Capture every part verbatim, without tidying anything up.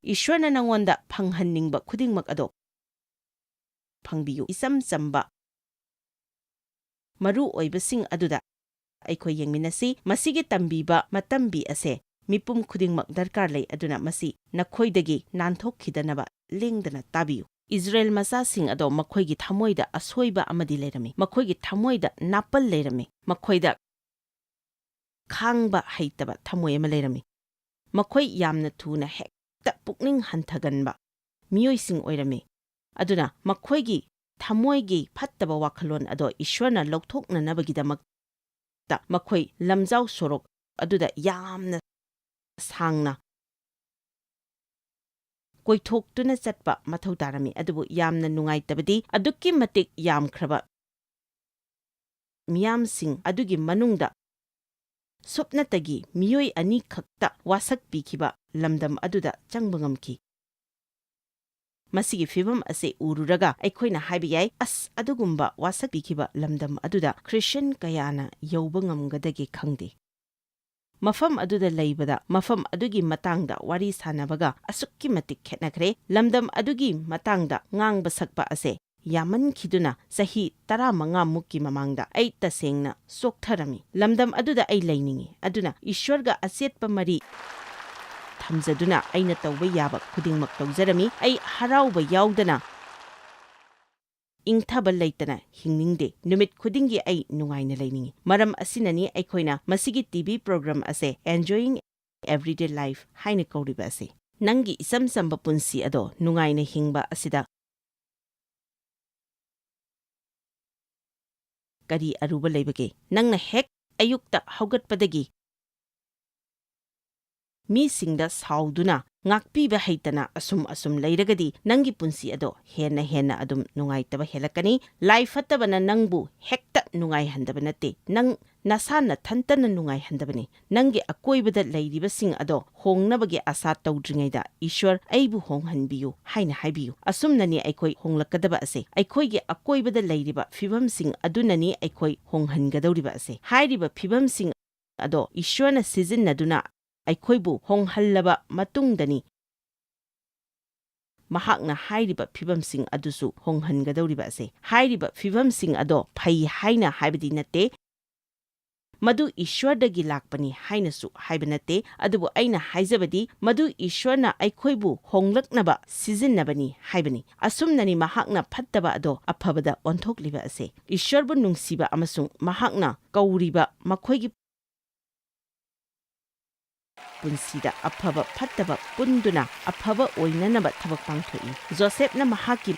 ꯏꯁ꯭ꯋꯔꯅ ꯅꯉꯣꯟꯗ ꯐꯪꯍꯟꯅꯤꯡꯕ ꯈꯨꯗꯤꯡꯃꯛ ꯑꯗꯣ ꯐꯪꯕꯤꯌꯨ꯫ ꯏꯆꯝ ꯆꯝꯕ ꯃꯔꯨ ꯑꯣꯏꯕꯁꯤꯡ ꯑꯗꯨꯗ ꯑꯩꯈꯣꯏ ꯌꯦꯡꯃꯤꯟꯅꯁꯤ꯫ ꯃꯁꯤꯒꯤ ꯇꯝꯕꯤꯕ ꯃꯇꯝꯕꯤ ꯑꯁꯦ ꯃꯤꯄꯨꯝ ꯈꯨꯗꯤꯡꯃꯛ ꯗꯔꯀꯥꯔ ꯂꯩ, ꯑꯗꯨꯅ ꯃꯁꯤ ꯅꯈꯣꯏꯗꯒꯤ ꯅꯥꯟꯊꯣꯛꯈꯤꯗꯅꯕ ꯂꯦꯡꯗꯅ ꯇꯥꯕꯤꯌꯨ꯫ ꯏꯁ꯭ꯔꯥꯌꯦꯜ ꯃꯆꯥꯁꯤꯡ ꯑꯗꯣ ꯃꯈꯣꯏꯒꯤ ꯊꯃꯣꯏꯗ ꯑꯁꯣꯏꯕ ꯑꯃꯗꯤ ꯂꯩꯔꯝꯃꯤ꯫ ꯃꯈꯣꯏꯒꯤ ꯊꯃꯣꯏꯗ ꯅꯥꯄꯜ ꯂꯩꯔꯝꯃꯤ꯫ ꯃꯈꯣꯏꯗ ꯈꯥꯡꯕ ꯍꯩꯇꯕ ꯊꯃꯣꯏ ꯑꯃ ꯂꯩꯔꯝꯃꯤ꯫ ꯃꯈꯣꯏ ꯌꯥꯝꯅ ꯊꯨꯅ ꯍꯦꯛꯇ ꯄꯨꯛꯅꯤꯡ ꯍꯟꯊꯒꯟꯕ ꯃꯤꯑꯣꯏꯁꯤꯡ ꯑꯣꯏꯔꯝꯃꯤ꯫ ꯑꯗꯨꯅ ꯃꯈꯣꯏꯒꯤ ꯊꯃꯣꯏꯒꯤ ꯐꯠꯇꯕ ꯋꯥꯈꯜꯂꯣꯟ ꯑꯗꯣ ꯏꯁ꯭ꯋꯔꯅ ꯂꯧꯊꯣꯛꯅꯅꯕꯒꯤꯗꯃꯛꯇ ꯃꯈꯣꯏ ꯂꯝꯖꯥꯎ ꯁꯣꯔꯣꯛ ꯑꯗꯨꯗ ꯌꯥꯝꯅ ꯁꯥꯡꯅ ꯀꯣꯏꯊꯣꯛꯇꯨꯅ ꯆꯠꯄ ꯃꯊꯧ ꯇꯥꯔꯝꯃꯤ꯫ ꯑꯗꯨꯕꯨ ꯌꯥꯝꯅ ꯅꯨꯡꯉꯥꯏꯇꯕꯗꯤ, ꯑꯗꯨꯛꯀꯤ ꯃꯇꯤꯛ ꯌꯥꯝꯈ꯭ꯔꯕ ꯃꯤꯌꯥꯝꯁꯤꯡ ꯑꯗꯨꯒꯤ ꯃꯅꯨꯡꯗ ꯁꯨꯞꯅꯇꯒꯤ ꯃꯤꯑꯣꯏ ꯑꯅꯤꯈꯛꯇ ꯋꯥꯁꯛ ꯄꯤꯈꯤꯕ ꯂꯝꯗꯝ ꯑꯗꯨꯗ ꯆꯪꯕ ꯉꯝꯈꯤ꯫ ꯃꯁꯤꯒꯤ ꯐꯤꯚꯝ ꯑꯁꯤ ꯎꯔꯨꯔꯒ ꯑꯩꯈꯣꯏꯅ ꯍꯥꯏꯕ ꯌꯥꯏ, "ꯑꯁ, ꯑꯗꯨꯒꯨꯝꯕ ꯋꯥꯁꯛ ꯄꯤꯈꯤꯕ ꯂꯝꯗꯝ ꯑꯗꯨꯗ ꯈ꯭ꯔꯤꯁꯇꯤꯌꯥꯟ ꯀꯌꯥꯅ ꯌꯧꯕ ꯉꯝꯒꯗꯒꯦ ꯈꯪꯗꯦ"꯫ ꯃꯐꯝ ꯑꯗꯨꯗ ꯂꯩꯕꯗ ꯃꯐꯝ ꯑꯗꯨꯒꯤ ꯃꯇꯥꯡꯗ ꯋꯥꯔꯤ ꯁꯥꯅꯕꯒ ꯑꯁꯨꯛꯀꯤ ꯃꯇꯤꯛ ꯈꯦꯠꯅꯈ꯭ꯔꯦ꯫ ꯂꯝꯗꯝ ꯑꯗꯨꯒꯤ ꯃꯇꯥꯡꯗ ꯉꯥꯡꯕ ꯁꯛꯄ ꯑꯁꯦ ꯌꯥꯝꯃꯟꯈꯤꯗꯨꯅ ꯆꯍꯤ ꯇꯔꯥꯃꯉꯥ ꯃꯨꯛꯀꯤ ꯃꯃꯥꯡꯗ ꯑꯩ ꯇꯁꯦꯡꯅ ꯆꯣꯛꯊꯔꯝꯃꯤ꯫ ꯂꯝꯗꯝ ꯑꯗꯨꯗ ꯑꯩ ꯂꯩꯅꯤꯡꯏ꯫ ꯑꯗꯨꯅ ꯏꯁ꯭ꯋꯔꯒ ꯑꯆꯦꯠꯄ ꯃꯔꯤ ꯊꯝꯖꯗꯨꯅ ꯑꯩꯅ ꯇꯧꯕ ꯌꯥꯕ ꯈꯨꯗꯤꯡꯃꯛ ꯇꯧꯖꯔꯝꯃꯤ꯫ ꯑꯩ ꯍꯔꯥꯎꯕ ꯌꯥꯎꯗꯅ ꯏꯪꯊꯕ ꯂꯩꯇꯅ ꯍꯤꯡꯅꯤꯡꯗꯦ꯫ ꯅꯨꯃꯤꯠ ꯈꯨꯗꯤꯡꯒꯤ ꯑꯩ ꯅꯨꯡꯉꯥꯏꯅ ꯂꯩꯅꯤꯡꯏ꯫ ꯃꯔꯝ ꯑꯁꯤꯅꯅꯤ ꯑꯩꯈꯣꯏꯅ ꯃꯁꯤꯒꯤ ꯇꯤ ꯚꯤ ꯄ꯭ꯔꯣꯒ꯭ꯔꯥꯝ ꯑꯁꯦ Enjoying Everyday Life ꯍꯥꯏꯅ ꯀꯧꯔꯤꯕ ꯑꯁꯤ꯫ ꯅꯪꯒꯤ ꯏꯆꯝ ꯆꯝꯕ ꯄꯨꯟꯁꯤ ꯑꯗꯣ ꯅꯨꯡꯉꯥꯏꯅ ꯍꯤꯡꯕ ꯑꯁꯤꯗ ꯀꯔꯤ ꯑꯔꯨꯕ ꯂꯩꯕꯒꯦ? ꯅꯪꯅ ꯍꯦꯛ ꯑꯌꯨꯛꯇ ꯍꯧꯒꯠꯄꯗꯒꯤ ꯃꯤꯁꯤꯡꯗ ꯁꯥꯎꯗꯨꯅ ꯉꯥꯛꯄꯤꯕ ꯍꯩꯇꯅ ꯑꯁꯨꯝ ꯑꯁꯨꯝ ꯂꯩꯔꯒꯗꯤ ꯅꯪꯒꯤ ꯄꯨꯟꯁꯤ ꯑꯗꯣ ꯍꯦꯟꯅ ꯍꯦꯟꯅ ꯑꯗꯨꯝ ꯅꯨꯡꯉꯥꯏꯇꯕ ꯍꯦꯜꯂꯛꯀꯅꯤ꯫ ꯂꯥꯏ ꯐꯠꯇꯕꯅ ꯅꯪꯕꯨ ꯍꯦꯛꯇ ꯅꯨꯡꯉꯥꯏꯍꯟꯗꯕ ꯅꯠꯇꯦ, ꯅꯪ ꯅꯁꯥ ꯅꯊꯟꯇꯅ ꯅꯨꯡꯉꯥꯏꯍꯟꯗꯕꯅꯤ꯫ ꯅꯪꯒꯤ ꯑꯀꯣꯏꯕꯗ ꯂꯩꯔꯤꯕꯁꯤꯡ ꯑꯗꯣ ꯍꯣꯡꯅꯕꯒꯤ ꯑꯥꯁꯥ ꯇꯧꯗ꯭ꯔꯤꯉꯩꯗ, "ꯏꯁ꯭ꯋꯔ, ꯑꯩꯕꯨ ꯍꯣꯡꯍꯟꯕꯤꯌꯨ" ꯍꯥꯏꯅ ꯍꯥꯏꯕꯤꯌꯨ꯫ ꯑꯁꯨꯝꯅꯅꯤ ꯑꯩꯈꯣꯏ ꯍꯣꯡꯂꯛꯀꯗꯕ ꯑꯁꯦ꯫ ꯑꯩꯈꯣꯏꯒꯤ ꯑꯀꯣꯏꯕꯗ ꯂꯩꯔꯤꯕ ꯐꯤꯚꯝꯁꯤꯡ ꯑꯗꯨꯅꯅꯤ ꯑꯩꯈꯣꯏ ꯍꯣꯡꯍꯟꯒꯗꯧꯔꯤꯕ ꯑꯁꯦ꯫ ꯍꯥꯏꯔꯤꯕ ꯐꯤꯚꯝꯁꯤꯡ ꯑꯗꯣ ꯏꯁ꯭ꯋꯔꯅ ꯁꯤꯖꯤꯟꯅꯗꯨꯅ ꯑꯩꯈꯣꯏꯕꯨ ꯍꯣꯡꯍꯜꯂꯕ ꯃꯇꯨꯡꯗꯅꯤ ꯃꯍꯥꯛꯅ ꯍꯥꯏꯔꯤꯕ ꯐꯤꯚꯝꯁꯤꯡ ꯑꯗꯨꯁꯨ ꯍꯣꯡꯍꯟꯒꯗꯧꯔꯤꯕ ꯑꯁꯦ꯫ ꯍꯥꯏꯔꯤꯕ ꯐꯤꯚꯝꯁꯤꯡ ꯑꯗꯣ ꯐꯩ ꯍꯥꯏꯅ ꯍꯥꯏꯕꯗꯤ ꯅꯠꯇꯦ, ꯃꯗꯨ ꯏꯁ꯭ꯋꯔꯗꯒꯤ ꯂꯥꯛꯄꯅꯤ ꯍꯥꯏꯅꯁꯨ ꯍꯥꯏꯕ ꯅꯠꯇꯦ, ꯑꯗꯨꯕꯨ ꯑꯩꯅ ꯍꯥꯏꯖꯕꯗꯤ ꯃꯗꯨ ꯏꯁ꯭ꯋꯔꯅ ꯑꯩꯈꯣꯏꯕꯨ ꯍꯣꯡꯂꯛꯅꯕ ꯁꯤꯖꯤꯟꯅꯕꯅꯤ ꯍꯥꯏꯕꯅꯤ꯫ ꯑꯁꯨꯝꯅꯅꯤ ꯃꯍꯥꯛꯅ ꯐꯠꯇꯕ ꯑꯗꯣ ꯑꯐꯕꯗ ꯑꯣꯟꯊꯣꯛꯂꯤꯕ ꯑꯁꯦ꯫ ꯏꯁ꯭ꯋꯔꯕꯨ ꯅꯨꯡꯁꯤꯕ ꯑꯃꯁꯨꯡ ꯃꯍꯥꯛꯅ ꯀꯧꯔꯤꯕ ꯃꯈꯣꯏꯒꯤ ꯄꯨꯟꯁꯤꯗ ꯑꯐꯕ ꯐꯠꯇꯕ ꯄꯨꯟꯗꯨꯅ ꯑꯐꯕ ꯑꯣꯏꯅꯅꯕ ꯊꯕꯛ ꯄꯥꯡꯊꯣꯛꯏ꯫ ꯖꯣꯁꯦꯐꯅ ꯃꯍꯥꯛꯀꯤ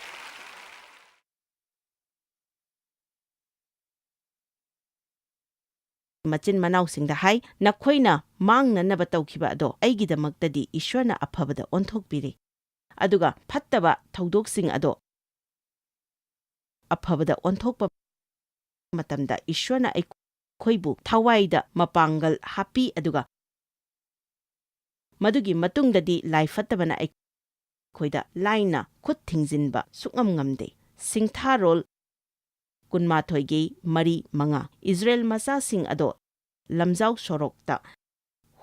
ꯃꯆꯤꯟ ꯃꯅꯥꯎꯁꯤꯡꯗ ꯍꯥꯏ, "ꯅꯈꯣꯏꯅ ꯃꯥꯡꯅꯅꯕ ꯇꯧꯈꯤꯕ ꯑꯗꯣ ꯑꯩꯒꯤꯗꯃꯛꯇꯗꯤ ꯏꯁ꯭ꯋꯔꯅ ꯑꯐꯕꯗ ꯑꯣꯟꯊꯣꯛꯄꯤꯔꯦ꯫ ꯑꯗꯨꯒ ꯐꯠꯇꯕ ꯊꯧꯗꯣꯛꯁꯤꯡ ꯑꯗꯣ ꯑꯐꯕꯗ ꯑꯣꯟꯊꯣꯛꯄ ꯃꯇꯝꯗ ꯏꯁ꯭ꯋꯔꯅ ꯑꯩꯈꯣꯏꯕꯨ ꯊꯋꯥꯏꯗ ꯃꯄꯥꯡꯒꯜ ꯍꯥꯞꯄꯤ, ꯑꯗꯨꯒ ꯃꯗꯨꯒꯤ ꯃꯇꯨꯡꯗꯗꯤ ꯂꯥꯏ ꯐꯠꯇꯕꯅ ꯑꯩꯈꯣꯏꯗ ꯂꯥꯏꯅ ꯈꯨꯠ ꯊꯤꯡꯖꯤꯟꯕ ꯁꯨꯛꯉꯝ ꯉꯝꯗꯦ"꯫ ꯁꯤꯡꯊꯥꯔꯣꯜ ꯀꯨꯟꯃꯥꯊꯣꯏꯒꯤ ꯃꯔꯤ ꯃꯉꯥ꯫ ꯏꯖꯔꯦꯜ ꯃꯆꯥꯁꯤꯡ ꯑꯗꯣ ꯂꯝꯖꯥꯎ ꯁꯣꯔꯣꯛꯇ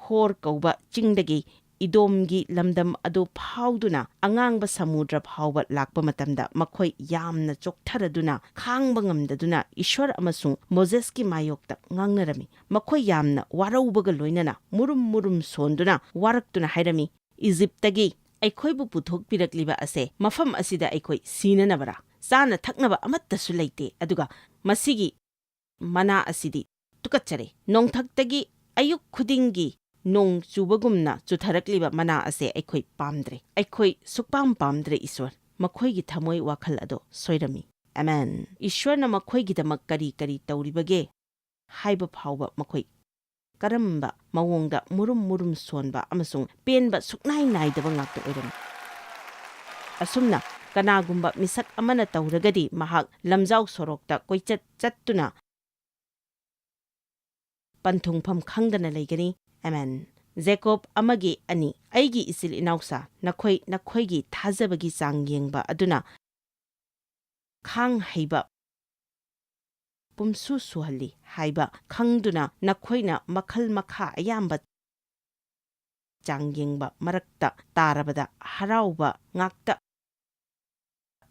ꯍꯣꯔ ꯀꯧꯕ ꯆꯤꯡꯗꯒꯤ ꯏꯗꯣꯝꯒꯤ ꯂꯝꯗꯝ ꯑꯗꯨ ꯐꯥꯎꯗꯨꯅ ꯑꯉꯥꯡꯕ ꯁꯃꯨꯗ꯭ꯔ ꯐꯥꯎꯕ ꯂꯥꯛꯄ ꯃꯇꯝꯗ ꯃꯈꯣꯏ ꯌꯥꯝꯅ ꯆꯣꯛꯊꯔꯗꯨꯅ ꯈꯥꯡꯕ ꯉꯝꯗꯗꯨꯅ ꯏꯁ꯭ꯋꯔ ꯑꯃꯁꯨꯡ ꯃꯣꯖꯦꯁꯀꯤ ꯃꯥꯌꯣꯛꯇ ꯉꯥꯡꯅꯔꯝꯃꯤ꯫ ꯃꯈꯣꯏ ꯌꯥꯝꯅ ꯋꯥꯔꯧꯕꯒ ꯂꯣꯏꯅꯅ ꯃꯨꯔꯨꯝ ꯃꯨꯔꯨꯝ ꯁꯣꯟꯗꯨꯅ ꯋꯥꯔꯛꯇꯨꯅ ꯍꯥꯏꯔꯝꯃꯤ, "ꯏꯖꯤꯞꯇꯒꯤ ꯑꯩꯈꯣꯏꯕꯨ ꯄꯨꯊꯣꯛꯄꯤꯔꯛꯂꯤꯕ ꯑꯁꯦ ꯃꯐꯝ ꯑꯁꯤꯗ ꯑꯩꯈꯣꯏ ꯁꯤꯅꯅꯕꯔꯥ? ꯆꯥꯅ ꯊꯛꯅꯕ ꯑꯃꯠꯇꯁꯨ ꯂꯩꯇꯦ, ꯑꯗꯨꯒ ꯃꯁꯤꯒꯤ ꯃꯅꯥ ꯑꯁꯤꯗꯤ ꯇꯨꯀꯠꯆꯔꯦ꯫ ꯅꯣꯡꯊꯛꯇꯒꯤ ꯑꯌꯨꯛ ꯈꯨꯗꯤꯡꯒꯤ ꯅꯣꯡ ꯆꯨꯕꯒꯨꯝꯅ ꯆꯨꯊꯔꯛꯂꯤꯕ ꯃꯅꯥ ꯑꯁꯦ ꯑꯩꯈꯣꯏ ꯄꯥꯝꯗ꯭ꯔꯦ꯫ ꯑꯩꯈꯣꯏ ꯁꯨꯛꯄꯥꯝ ꯄꯥꯝꯗ꯭ꯔꯦ, ꯏꯁ꯭ꯋꯔ"꯫ ꯃꯈꯣꯏꯒꯤ ꯊꯃꯣꯏ ꯋꯥꯈꯜ ꯑꯗꯣ ꯁꯣꯏꯔꯝꯃꯤ꯫ ꯑꯃꯦꯟ꯫ ꯏꯁ꯭ꯋꯔꯅ ꯃꯈꯣꯏꯒꯤꯗꯃꯛ ꯀꯔꯤ ꯀꯔꯤ ꯇꯧꯔꯤꯕꯒꯦ ꯍꯥꯏꯕ ꯐꯥꯎꯕ ꯃꯈꯣꯏ ꯀꯔꯝꯕ ꯃꯑꯣꯡꯗ ꯃꯨꯔꯨꯝ ꯃꯨꯔꯨꯝ ꯁꯣꯟꯕ ꯑꯃꯁꯨꯡ ꯄꯦꯟꯕ ꯁꯨꯛꯅꯥꯏ ꯅꯥꯏꯗꯕ ꯉꯥꯛꯇ ꯑꯣꯏꯔꯝꯃꯤ꯫ ꯑꯁꯨꯝꯅ ꯀꯅꯥꯒꯨꯝꯕ ꯃꯤꯁꯛ ꯑꯃꯅ ꯇꯧꯔꯒꯗꯤ ꯃꯍꯥꯛ ꯂꯝꯖꯥꯎ ꯁꯣꯔꯣꯛꯇ ꯀꯣꯏꯆꯠ ꯆꯠꯇꯨꯅ ꯄꯟꯊꯨꯡꯐꯝ ꯈꯪꯗꯅ ꯂꯩꯒꯅꯤ꯫ ꯑꯃꯦꯟ꯫ ꯖꯦꯀꯣꯕ ꯑꯃꯒꯤ ꯑꯅꯤ꯫ "ꯑꯩꯒꯤ ꯏꯆꯤꯜ ꯏꯅꯥꯎꯁꯥ, ꯅꯈꯣꯏ ꯅꯈꯣꯏꯒꯤ ꯊꯥꯖꯕꯒꯤ ꯆꯥꯡ ꯌꯦꯡꯕ ꯑꯗꯨꯅ ꯈꯥꯡ ꯍꯩꯕ ꯄꯨꯝꯁꯨ ꯁꯨꯍꯜꯂꯤ ꯍꯥꯏꯕ ꯈꯪꯗꯨꯅ ꯅꯈꯣꯏꯅ ꯃꯈꯜ ꯃꯈꯥ ꯑꯌꯥꯝꯕ ꯆꯥꯡ ꯌꯦꯡꯕ ꯃꯔꯛꯇ ꯇꯥꯔꯕꯗ ꯍꯔꯥꯎꯕ ꯉꯥꯛꯇ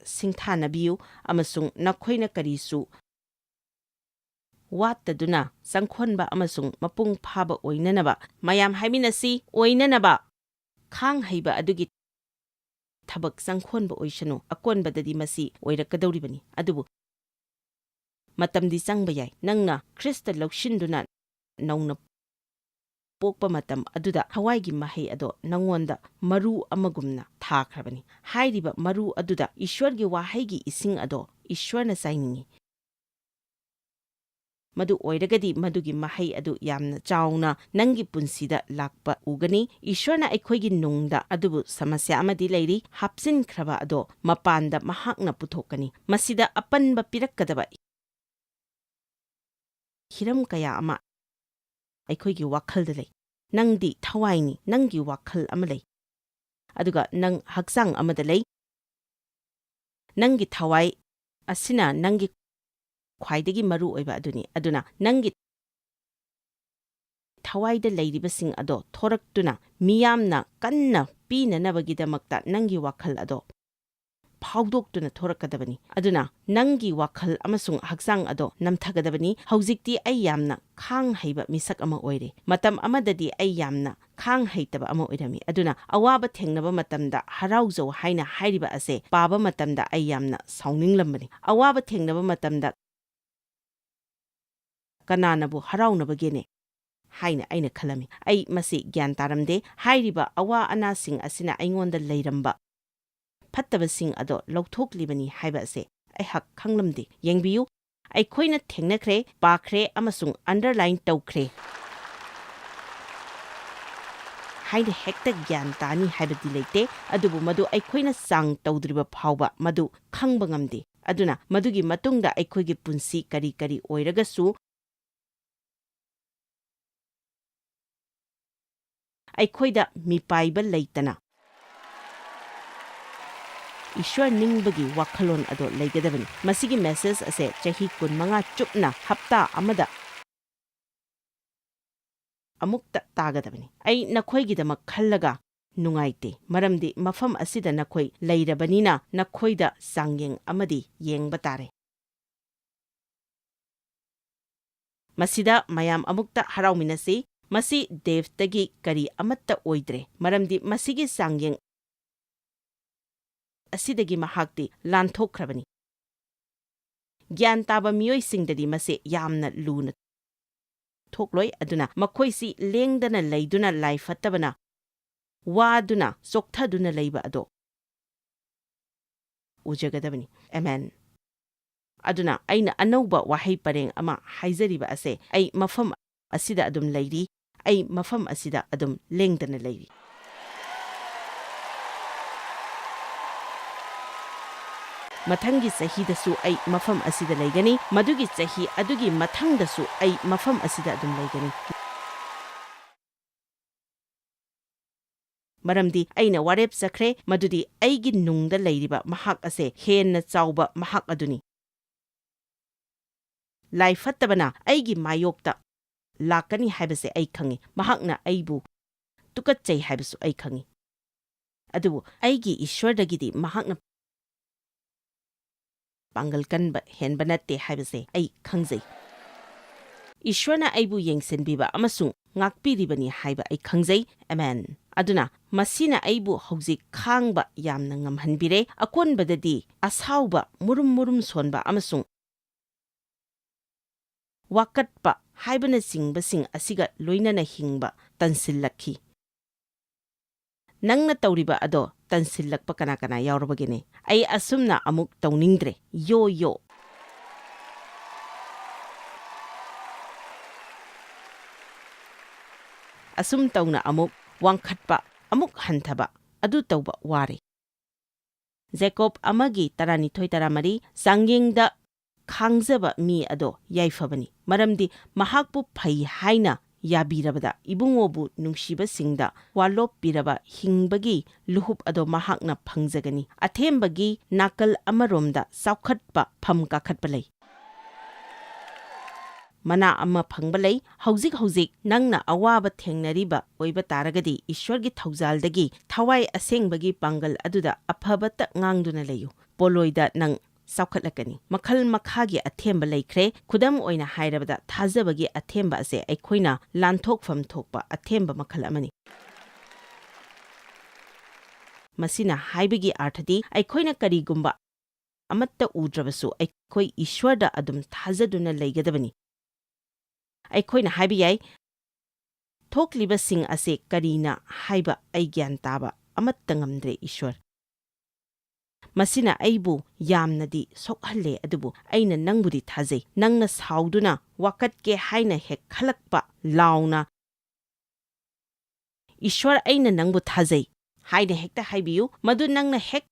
ꯁꯤꯡꯊꯥꯅꯕꯤꯌꯨ ꯑꯃꯁꯨꯡ ꯅꯈꯣꯏꯅ ꯀꯔꯤꯁꯨ ꯋꯥꯠꯇꯗꯨꯅ ꯆꯪꯈꯣꯟꯕ ꯑꯃꯁꯨꯡ ꯃꯄꯨꯡ ꯐꯥꯕ ꯑꯣꯏꯅꯅꯕ, ꯃꯌꯥꯝ ꯍꯥꯏꯃꯤꯟꯅꯁꯤ, ꯑꯣꯏꯅꯅꯕ ꯈꯥꯡ ꯍꯩꯕ ꯑꯗꯨꯒꯤ ꯊꯕꯛ ꯆꯪꯈꯣꯟꯕ ꯑꯣꯏꯁꯅꯨ꯫ ꯑꯀꯣꯟꯕꯗꯗꯤ ꯃꯁꯤ ꯑꯣꯏꯔꯛꯀꯗꯧꯔꯤꯕꯅꯤ, ꯑꯗꯨꯕꯨ ꯃꯇꯝꯗꯤ ꯆꯪꯕ ꯌꯥꯏ꯫ ꯅꯪꯅ ꯈ꯭ꯔꯤꯁꯇ ꯂꯧꯁꯤꯟꯗꯨꯅ ꯅꯧꯅ ꯄꯣꯛꯄ ꯃꯇꯝ ꯑꯗꯨꯗ ꯊꯋꯥꯏꯒꯤ ꯃꯍꯩ ꯑꯗꯣ ꯅꯪꯉꯣꯟꯗ ꯃꯔꯨ ꯑꯃꯒꯨꯝꯅ ꯊꯥꯈ꯭ꯔꯕꯅꯤ꯫ ꯍꯥꯏꯔꯤꯕ ꯃꯔꯨ ꯑꯗꯨꯗ ꯏꯁ꯭ꯋꯔꯒꯤ ꯋꯥꯍꯩꯒꯤ ꯏꯁꯤꯡ ꯑꯗꯣ ꯏꯁ꯭ꯋꯔꯅ ꯆꯥꯏꯅꯤꯡꯏ꯫ ꯃꯗꯨ ꯑꯣꯏꯔꯒꯗꯤ ꯃꯗꯨꯒꯤ ꯃꯍꯩ ꯑꯗꯨ ꯌꯥꯝꯅ ꯆꯥꯎꯅ ꯅꯪꯒꯤ ꯄꯨꯟꯁꯤꯗ ꯂꯥꯛꯄ ꯎꯒꯅꯤ꯫ ꯏꯁ꯭ꯋꯔꯅ ꯑꯩꯈꯣꯏꯒꯤ ꯅꯨꯡꯗ, ꯑꯗꯨꯕꯨ ꯁꯃꯁ꯭ꯌꯥ ꯑꯃꯗꯤ ꯂꯩꯔꯤ, ꯍꯥꯞꯆꯤꯟꯈ꯭ꯔꯕ ꯑꯗꯣ ꯃꯄꯥꯟꯗ ꯃꯍꯥꯛꯅ ꯄꯨꯊꯣꯛꯀꯅꯤ꯫ ꯃꯁꯤꯗ ꯑꯄꯟꯕ ꯄꯤꯔꯛꯀꯗꯕ ꯍꯤꯔꯝ ꯀꯌꯥ ꯑꯃ ꯑꯩꯈꯣꯏꯒꯤ ꯋꯥꯈꯜꯗ ꯂꯩ꯫ ꯅꯪꯗꯤ ꯊꯋꯥꯏꯅꯤ, ꯅꯪꯒꯤ ꯋꯥꯈꯜ ꯑꯃ ꯂꯩ꯫ ꯑꯗꯨꯒ ꯅꯪ ꯍꯛꯆꯥꯡ ꯑꯃꯗ ꯂꯩ꯫ ꯅꯪꯒꯤ ꯊꯋꯥꯏ ꯑꯁꯤꯅ ꯅꯪꯒꯤ ꯈ꯭ꯋꯥꯏꯗꯒꯤ ꯃꯔꯨ ꯑꯣꯏꯕ ꯑꯗꯨꯅꯤ꯫ ꯑꯗꯨꯅ ꯅꯪꯒꯤ ꯊꯋꯥꯏꯗ ꯂꯩꯔꯤꯕꯁꯤꯡ ꯑꯗꯣ ꯊꯣꯔꯛꯇꯨꯅ ꯃꯤꯌꯥꯝꯅ ꯀꯟꯅ ꯄꯤꯅꯅꯕꯒꯤꯗꯃꯛꯇ ꯅꯪꯒꯤ ꯋꯥꯈꯜ ꯑꯗꯣ ꯐꯥꯎꯗꯣꯛꯇꯨꯅ ꯊꯣꯔꯛꯀꯗꯕꯅꯤ꯫ ꯑꯗꯨꯅ ꯅꯪꯒꯤ ꯋꯥꯈꯜ ꯑꯃꯁꯨꯡ ꯍꯛꯆꯥꯡ ꯑꯗꯣ ꯅꯝꯊꯒꯗꯕꯅꯤ꯫ ꯍꯧꯖꯤꯛꯇꯤ ꯑꯩ ꯌꯥꯝꯅ ꯈꯥꯡ ꯍꯩꯕ ꯃꯤꯁꯛ ꯑꯃ ꯑꯣꯏꯔꯦ꯫ ꯃꯇꯝ ꯑꯃꯗꯗꯤ ꯑꯩ ꯌꯥꯝꯅ ꯈꯥꯡ ꯍꯩꯇꯕ ꯑꯃ ꯑꯣꯏꯔꯝꯃꯤ꯫ ꯑꯗꯨꯅ ꯑꯋꯥꯕ ꯊꯦꯡꯅꯕ ꯃꯇꯝꯗ ꯍꯔꯥꯎꯖꯧ ꯍꯥꯏꯅ ꯍꯥꯏꯔꯤꯕ ꯑꯁꯦ ꯄꯥꯕ ꯃꯇꯝꯗ ꯑꯩ ꯌꯥꯝꯅ ꯁꯥꯎꯅꯤꯡꯂꯝꯕꯅꯤ꯫ ꯑꯋꯥꯕ ꯊꯦꯡꯅꯕ ꯃꯇꯝꯗ ꯀꯅꯥꯅꯕꯨ ꯍꯔꯥꯎꯅꯕꯒꯦꯅꯦ ꯍꯥꯏꯅ ꯑꯩꯅ ꯈꯜꯂꯝꯃꯤ꯫ ꯑꯩ ꯃꯁꯤ ꯒ꯭ꯌꯥꯟ ꯇꯥꯔꯝꯗꯦ꯫ ꯍꯥꯏꯔꯤꯕ ꯑꯋꯥ ꯑꯅꯥꯁꯤꯡ ꯑꯁꯤꯅ ꯑꯩꯉꯣꯟꯗ ꯂꯩꯔꯝꯕ ꯐꯠꯇꯕꯁꯤꯡ ꯑꯗꯣ ꯂꯧꯊꯣꯛꯂꯤꯕꯅꯤ ꯍꯥꯏꯕ ꯑꯁꯦ ꯑꯩꯍꯥꯛ ꯈꯪꯂꯝꯗꯦ꯫ ꯌꯦꯡꯕꯤꯌꯨ, ꯑꯩꯈꯣꯏꯅ ꯊꯦꯡꯅꯈ꯭ꯔꯦ, ꯄꯥꯈ꯭ꯔꯦ ꯑꯃꯁꯨꯡ ꯑꯟꯗꯔꯂꯥꯏꯟ ꯇꯧꯈ꯭ꯔꯦ ꯍꯥꯏꯅ ꯍꯦꯛꯇ ꯒ꯭ꯌꯥꯟ ꯇꯥꯅꯤ ꯍꯥꯏꯕꯗꯤ ꯂꯩꯇꯦ, ꯑꯗꯨꯕꯨ ꯃꯗꯨ ꯑꯩꯈꯣꯏꯅ ꯆꯥꯡ ꯇꯧꯗ꯭ꯔꯤꯕ ꯐꯥꯎꯕ ꯃꯗꯨ ꯈꯪꯕ ꯉꯝꯗꯦ꯫ ꯑꯗꯨꯅ ꯃꯗꯨꯒꯤ ꯃꯇꯨꯡꯗ ꯑꯩꯈꯣꯏꯒꯤ ꯄꯨꯟꯁꯤ ꯀꯔꯤ ꯀꯔꯤ ꯑꯣꯏꯔꯒꯁꯨ, ꯑꯩꯈꯣꯏꯗ ꯃꯤꯄꯥꯏꯕ ꯂꯩꯇꯅ ꯏꯁ꯭ꯋꯔ ꯅꯤꯡꯕꯒꯤ ꯋꯥꯈꯜꯂꯣꯟ ꯑꯗꯣ ꯂꯩꯒꯗꯕꯅꯤ꯫ ꯃꯁꯤꯒꯤ ꯃꯦꯁꯦꯖ ꯑꯁꯦ ꯆꯍꯤ ꯀꯨꯟꯃꯉꯥ ꯆꯨꯞꯅ ꯍꯞꯇꯥ ꯑꯃꯗ ꯑꯃꯨꯛꯇ ꯇꯥꯒꯗꯕꯅꯤ꯫ ꯑꯩ ꯅꯈꯣꯏꯒꯤꯗꯃꯛ ꯈꯜꯂꯒ ꯅꯨꯡꯉꯥꯏꯇꯦ, ꯃꯔꯝꯗꯤ ꯃꯐꯝ ꯑꯁꯤꯗ ꯅꯈꯣꯏ ꯂꯩꯔꯕꯅꯤꯅ ꯅꯈꯣꯏꯗ ꯆꯥꯡꯌꯦꯡ ꯑꯃꯗꯤ ꯌꯦꯡꯕ ꯇꯥꯔꯦ꯫ ꯃꯁꯤꯗ ꯃꯌꯥꯝ ꯑꯃꯨꯛꯇ ꯍꯔꯥꯎꯃꯤꯟꯅꯁꯤ꯫ ꯃꯁꯤ ꯗꯦꯕꯇꯒꯤ ꯀꯔꯤ ꯑꯃꯠꯇ ꯑꯣꯏꯗ꯭ꯔꯦ, ꯃꯔꯝꯗꯤ ꯃꯁꯤꯒꯤ ꯆꯥꯡꯌꯦꯡ ꯑꯁꯤꯗꯒꯤ ꯃꯍꯥꯛꯇꯤ ꯂꯥꯟꯊꯣꯛꯈ꯭ꯔꯕꯅꯤ꯫ ꯒ꯭ꯌꯥꯟ ꯇꯥꯕ ꯃꯤꯑꯣꯏꯁꯤꯡꯗꯗꯤ ꯃꯁꯤ ꯌꯥꯝꯅ ꯂꯨꯅ ꯊꯣꯛꯂꯣꯏ, ꯑꯗꯨꯅ ꯃꯈꯣꯏꯁꯤ ꯂꯦꯡꯗꯅ ꯂꯩꯗꯨꯅ ꯂꯥꯏ ꯐꯠꯇꯕꯅ ꯋꯥꯗꯨꯅ ꯆꯣꯛꯊꯗꯨꯅ ꯂꯩꯕ ꯑꯗꯣ ꯎꯖꯒꯗꯕꯅꯤ꯫ ꯑꯃꯦꯟ꯫ ꯑꯗꯨꯅ ꯑꯩꯅ ꯑꯅꯧꯕ ꯋꯥꯍꯩ ꯄꯔꯦꯡ ꯑꯃ ꯍꯥꯏꯖꯔꯤꯕ ꯑꯁꯦ, "ꯑꯩ ꯃꯐꯝ ꯑꯁꯤꯗ ꯑꯗꯨꯝ ꯂꯩꯔꯤ, ꯑꯩ ꯃꯐꯝ ꯑꯁꯤꯗ ꯑꯗꯨꯝ ꯂꯦꯡꯗꯅ ꯂꯩꯔꯤ꯫ ꯃꯊꯪꯒꯤ ꯆꯍꯤꯗꯁꯨ ꯑꯩ ꯃꯐꯝ ꯑꯁꯤꯗ ꯂꯩꯒꯅꯤ, ꯃꯗꯨꯒꯤ ꯆꯍꯤ ꯑꯗꯨꯒꯤ ꯃꯊꯪꯗꯁꯨ ꯑꯩ ꯃꯐꯝ ꯑꯁꯤꯗ ꯑꯗꯨꯝ ꯂꯩꯒꯅꯤ꯫ ꯃꯔꯝꯗꯤ ꯑꯩꯅ ꯋꯥꯔꯦꯞ ꯆꯠꯈ꯭ꯔꯦ ꯃꯗꯨꯗꯤ ꯑꯩꯒꯤ ꯅꯨꯡꯗ ꯂꯩꯔꯤꯕ ꯃꯍꯥꯛ ꯑꯁꯦ ꯍꯦꯟꯅ ꯆꯥꯎꯕ ꯃꯍꯥꯛ ꯑꯗꯨꯅꯤ꯫ ꯂꯥꯏ ꯐꯠꯇꯕꯅ ꯑꯩꯒꯤ ꯃꯥꯌꯣꯛꯇ ꯂꯥꯛꯀꯅꯤ ꯍꯥꯏꯕꯁꯦ ꯑꯩ ꯈꯪꯏ꯫ ꯃꯍꯥꯛꯅ ꯑꯩꯕꯨ ꯇꯨꯀꯠꯆꯩ ꯍꯥꯏꯕꯁꯨ ꯑꯩ ꯈꯪꯏ꯫ ꯑꯗꯨꯕꯨ ꯑꯩꯒꯤ ꯏꯁ꯭ꯋꯔꯗꯒꯤꯗꯤ ꯃꯍꯥꯛꯅ ꯄꯥꯡꯒꯜ ꯀꯟꯕ ꯍꯦꯟꯕ ꯅꯠꯇꯦ ꯍꯥꯏꯕꯁꯦ ꯑꯩ ꯈꯪꯖꯩ꯫ ꯏꯁ꯭ꯋꯔꯅ ꯑꯩꯕꯨ ꯌꯦꯡꯁꯤꯟꯕꯤꯕ ꯑꯃꯁꯨꯡ ꯉꯥꯛꯄꯤꯔꯤꯕꯅꯤ ꯍꯥꯏꯕ ꯑꯩ ꯈꯪꯖꯩ꯫ ꯑꯃꯦꯟ꯫ ꯑꯗꯨꯅ ꯃꯁꯤꯅ ꯑꯩꯕꯨ ꯍꯧꯖꯤꯛ ꯈꯥꯡꯕ ꯌꯥꯝꯅ ꯉꯝꯍꯟꯕꯤꯔꯦ꯫ ꯑꯀꯣꯟꯕꯗꯗꯤ ꯑꯁꯥꯎꯕ, ꯃꯨꯔꯨꯝ ꯃꯨꯔꯨꯝ ꯁꯣꯟꯕ ꯑꯃꯁꯨꯡ ꯋꯥꯀꯠꯄ ꯍꯥꯏꯕꯅꯆꯤꯡꯕꯁꯤꯡ ꯑꯁꯤꯒ ꯂꯣꯏꯅꯅ ꯍꯤꯡꯕ ꯇꯟꯁꯤꯜꯂꯛꯈꯤ꯫ ꯅꯪꯅ ꯇꯧꯔꯤꯕ ꯑꯗꯣ ꯇꯟꯁꯤꯜꯂꯛꯄ ꯀꯅꯥ ꯀꯅꯥ ꯌꯥꯎꯔꯕꯒꯦꯅꯦ? ꯑꯩ ꯑꯁꯨꯝꯅ ꯑꯃꯨꯛ ꯇꯧꯅꯤꯡꯗ꯭ꯔꯦ꯫ ꯌꯣ, ꯌꯣ꯫ ꯑꯁꯨꯝ ꯇꯧꯅ ꯑꯃꯨꯛ ꯋꯥꯡꯈꯠꯄ, ꯑꯃꯨꯛ ꯍꯟꯊꯕ, ꯑꯗꯨ ꯇꯧꯕ ꯋꯥꯔꯦ꯫ ꯖꯦꯀꯣꯕ ꯑꯃꯒꯤ ꯇꯔꯥꯅꯤꯊꯣꯏ ꯇꯔꯥꯃꯔꯤ, ꯆꯥꯡꯌꯦꯡꯗ ꯈꯥꯡꯖꯕ ꯃꯤ ꯑꯗꯣ ꯌꯥꯏꯐꯕꯅꯤ, ꯃꯔꯝꯗꯤ ꯃꯍꯥꯛꯄꯨ ꯐꯩ ꯍꯥꯏꯅ ꯌꯥꯕꯤꯔꯕꯗ, ꯏꯕꯨꯡꯉꯣꯕꯨ ꯅꯨꯡꯁꯤꯕꯁꯤꯡꯗ ꯋꯥꯂꯣꯞ ꯄꯤꯔꯕ ꯍꯤꯡꯕꯒꯤ ꯂꯨꯍꯨꯞ ꯑꯗꯣ ꯃꯍꯥꯛꯅ ꯐꯪꯖꯒꯅꯤ꯫ ꯑꯊꯦꯝꯕꯒꯤ ꯅꯥꯀꯜ ꯑꯃꯔꯣꯝꯗ ꯆꯥꯎꯈꯠꯄ ꯐꯝ ꯀꯥꯈꯠꯄ ꯂꯩ꯫ ꯃꯅꯥ ꯑꯃ ꯐꯪꯕ ꯂꯩ꯫ ꯍꯧꯖꯤꯛ ꯍꯧꯖꯤꯛ ꯅꯪꯅ ꯑꯋꯥꯕ ꯊꯦꯡꯅꯔꯤꯕ ꯑꯣꯏꯕ ꯇꯥꯔꯒꯗꯤ, ꯏꯁ꯭ꯋꯔꯒꯤ ꯊꯧꯖꯥꯜꯗꯒꯤ ꯊꯋꯥꯏ ꯑꯁꯦꯡꯕꯒꯤ ꯄꯥꯡꯒꯜ ꯑꯗꯨꯗ ꯑꯐꯕꯇ ꯉꯥꯡꯗꯨꯅ ꯂꯩꯌꯨ꯫ ꯄꯣꯂꯣꯏꯗ ꯅꯪ ꯆꯥꯎꯈꯠꯂꯛꯀꯅꯤ꯫ ꯃꯈꯜ ꯃꯈꯥꯒꯤ ꯑꯊꯦꯝꯕ ꯂꯩꯈ꯭ꯔꯦ꯫ ꯈꯨꯗꯝ ꯑꯣꯏꯅ ꯍꯥꯏꯔꯕꯗ, ꯊꯥꯖꯕꯒꯤ ꯑꯊꯦꯝꯕ ꯑꯁꯦ ꯑꯩꯈꯣꯏꯅ ꯂꯥꯟꯊꯣꯛꯐꯝ ꯊꯣꯛꯄ ꯑꯊꯦꯝꯕ ꯃꯈꯜ ꯑꯃꯅꯤ꯫ ꯃꯁꯤꯅ ꯍꯥꯏꯕꯒꯤ ꯑꯥꯔꯊꯗꯤ, ꯑꯩꯈꯣꯏꯅ ꯀꯔꯤꯒꯨꯝꯕ ꯑꯃꯠꯇ ꯎꯗ꯭ꯔꯕꯁꯨ, ꯑꯩꯈꯣꯏ ꯏꯁ꯭ꯋꯔꯗ ꯑꯗꯨꯝ ꯊꯥꯖꯗꯨꯅ ꯂꯩꯒꯗꯕꯅꯤ꯫ ꯑꯩꯈꯣꯏꯅ ꯍꯥꯏꯕ ꯌꯥꯏ, "ꯊꯣꯛꯂꯤꯕꯁꯤꯡ ꯑꯁꯤ ꯀꯔꯤꯅ ꯍꯥꯏꯕ ꯑꯩ ꯒ꯭ꯌꯥꯟ ꯇꯥꯕ ꯑꯃꯠꯇ ꯉꯝꯗ꯭ꯔꯦ, ꯏꯁ꯭ꯋꯔ꯫ ꯃꯁꯤꯅ ꯑꯩꯕꯨ ꯌꯥꯝꯅꯗꯤ ꯁꯣꯛꯍꯜꯂꯦ, ꯑꯗꯨꯕꯨ ꯑꯩꯅ ꯅꯪꯕꯨꯗꯤ ꯊꯥꯖꯩ꯫ ꯅꯪꯅ ꯁꯥꯎꯗꯨꯅ ꯋꯥꯀꯠꯀꯦ ꯍꯥꯏꯅ ꯍꯦꯛ ꯈꯜꯂꯛꯄ ꯂꯥꯎꯅ, 'ꯏꯁ꯭ꯋꯔ, ꯑꯩꯅ ꯅꯪꯕꯨ ꯊꯥꯖꯩ,' ꯍꯥꯏꯅ ꯍꯦꯛꯇ ꯍꯥꯏꯕꯤꯌꯨ꯫ ꯃꯗꯨ ꯅꯪꯅ ꯍꯦꯛ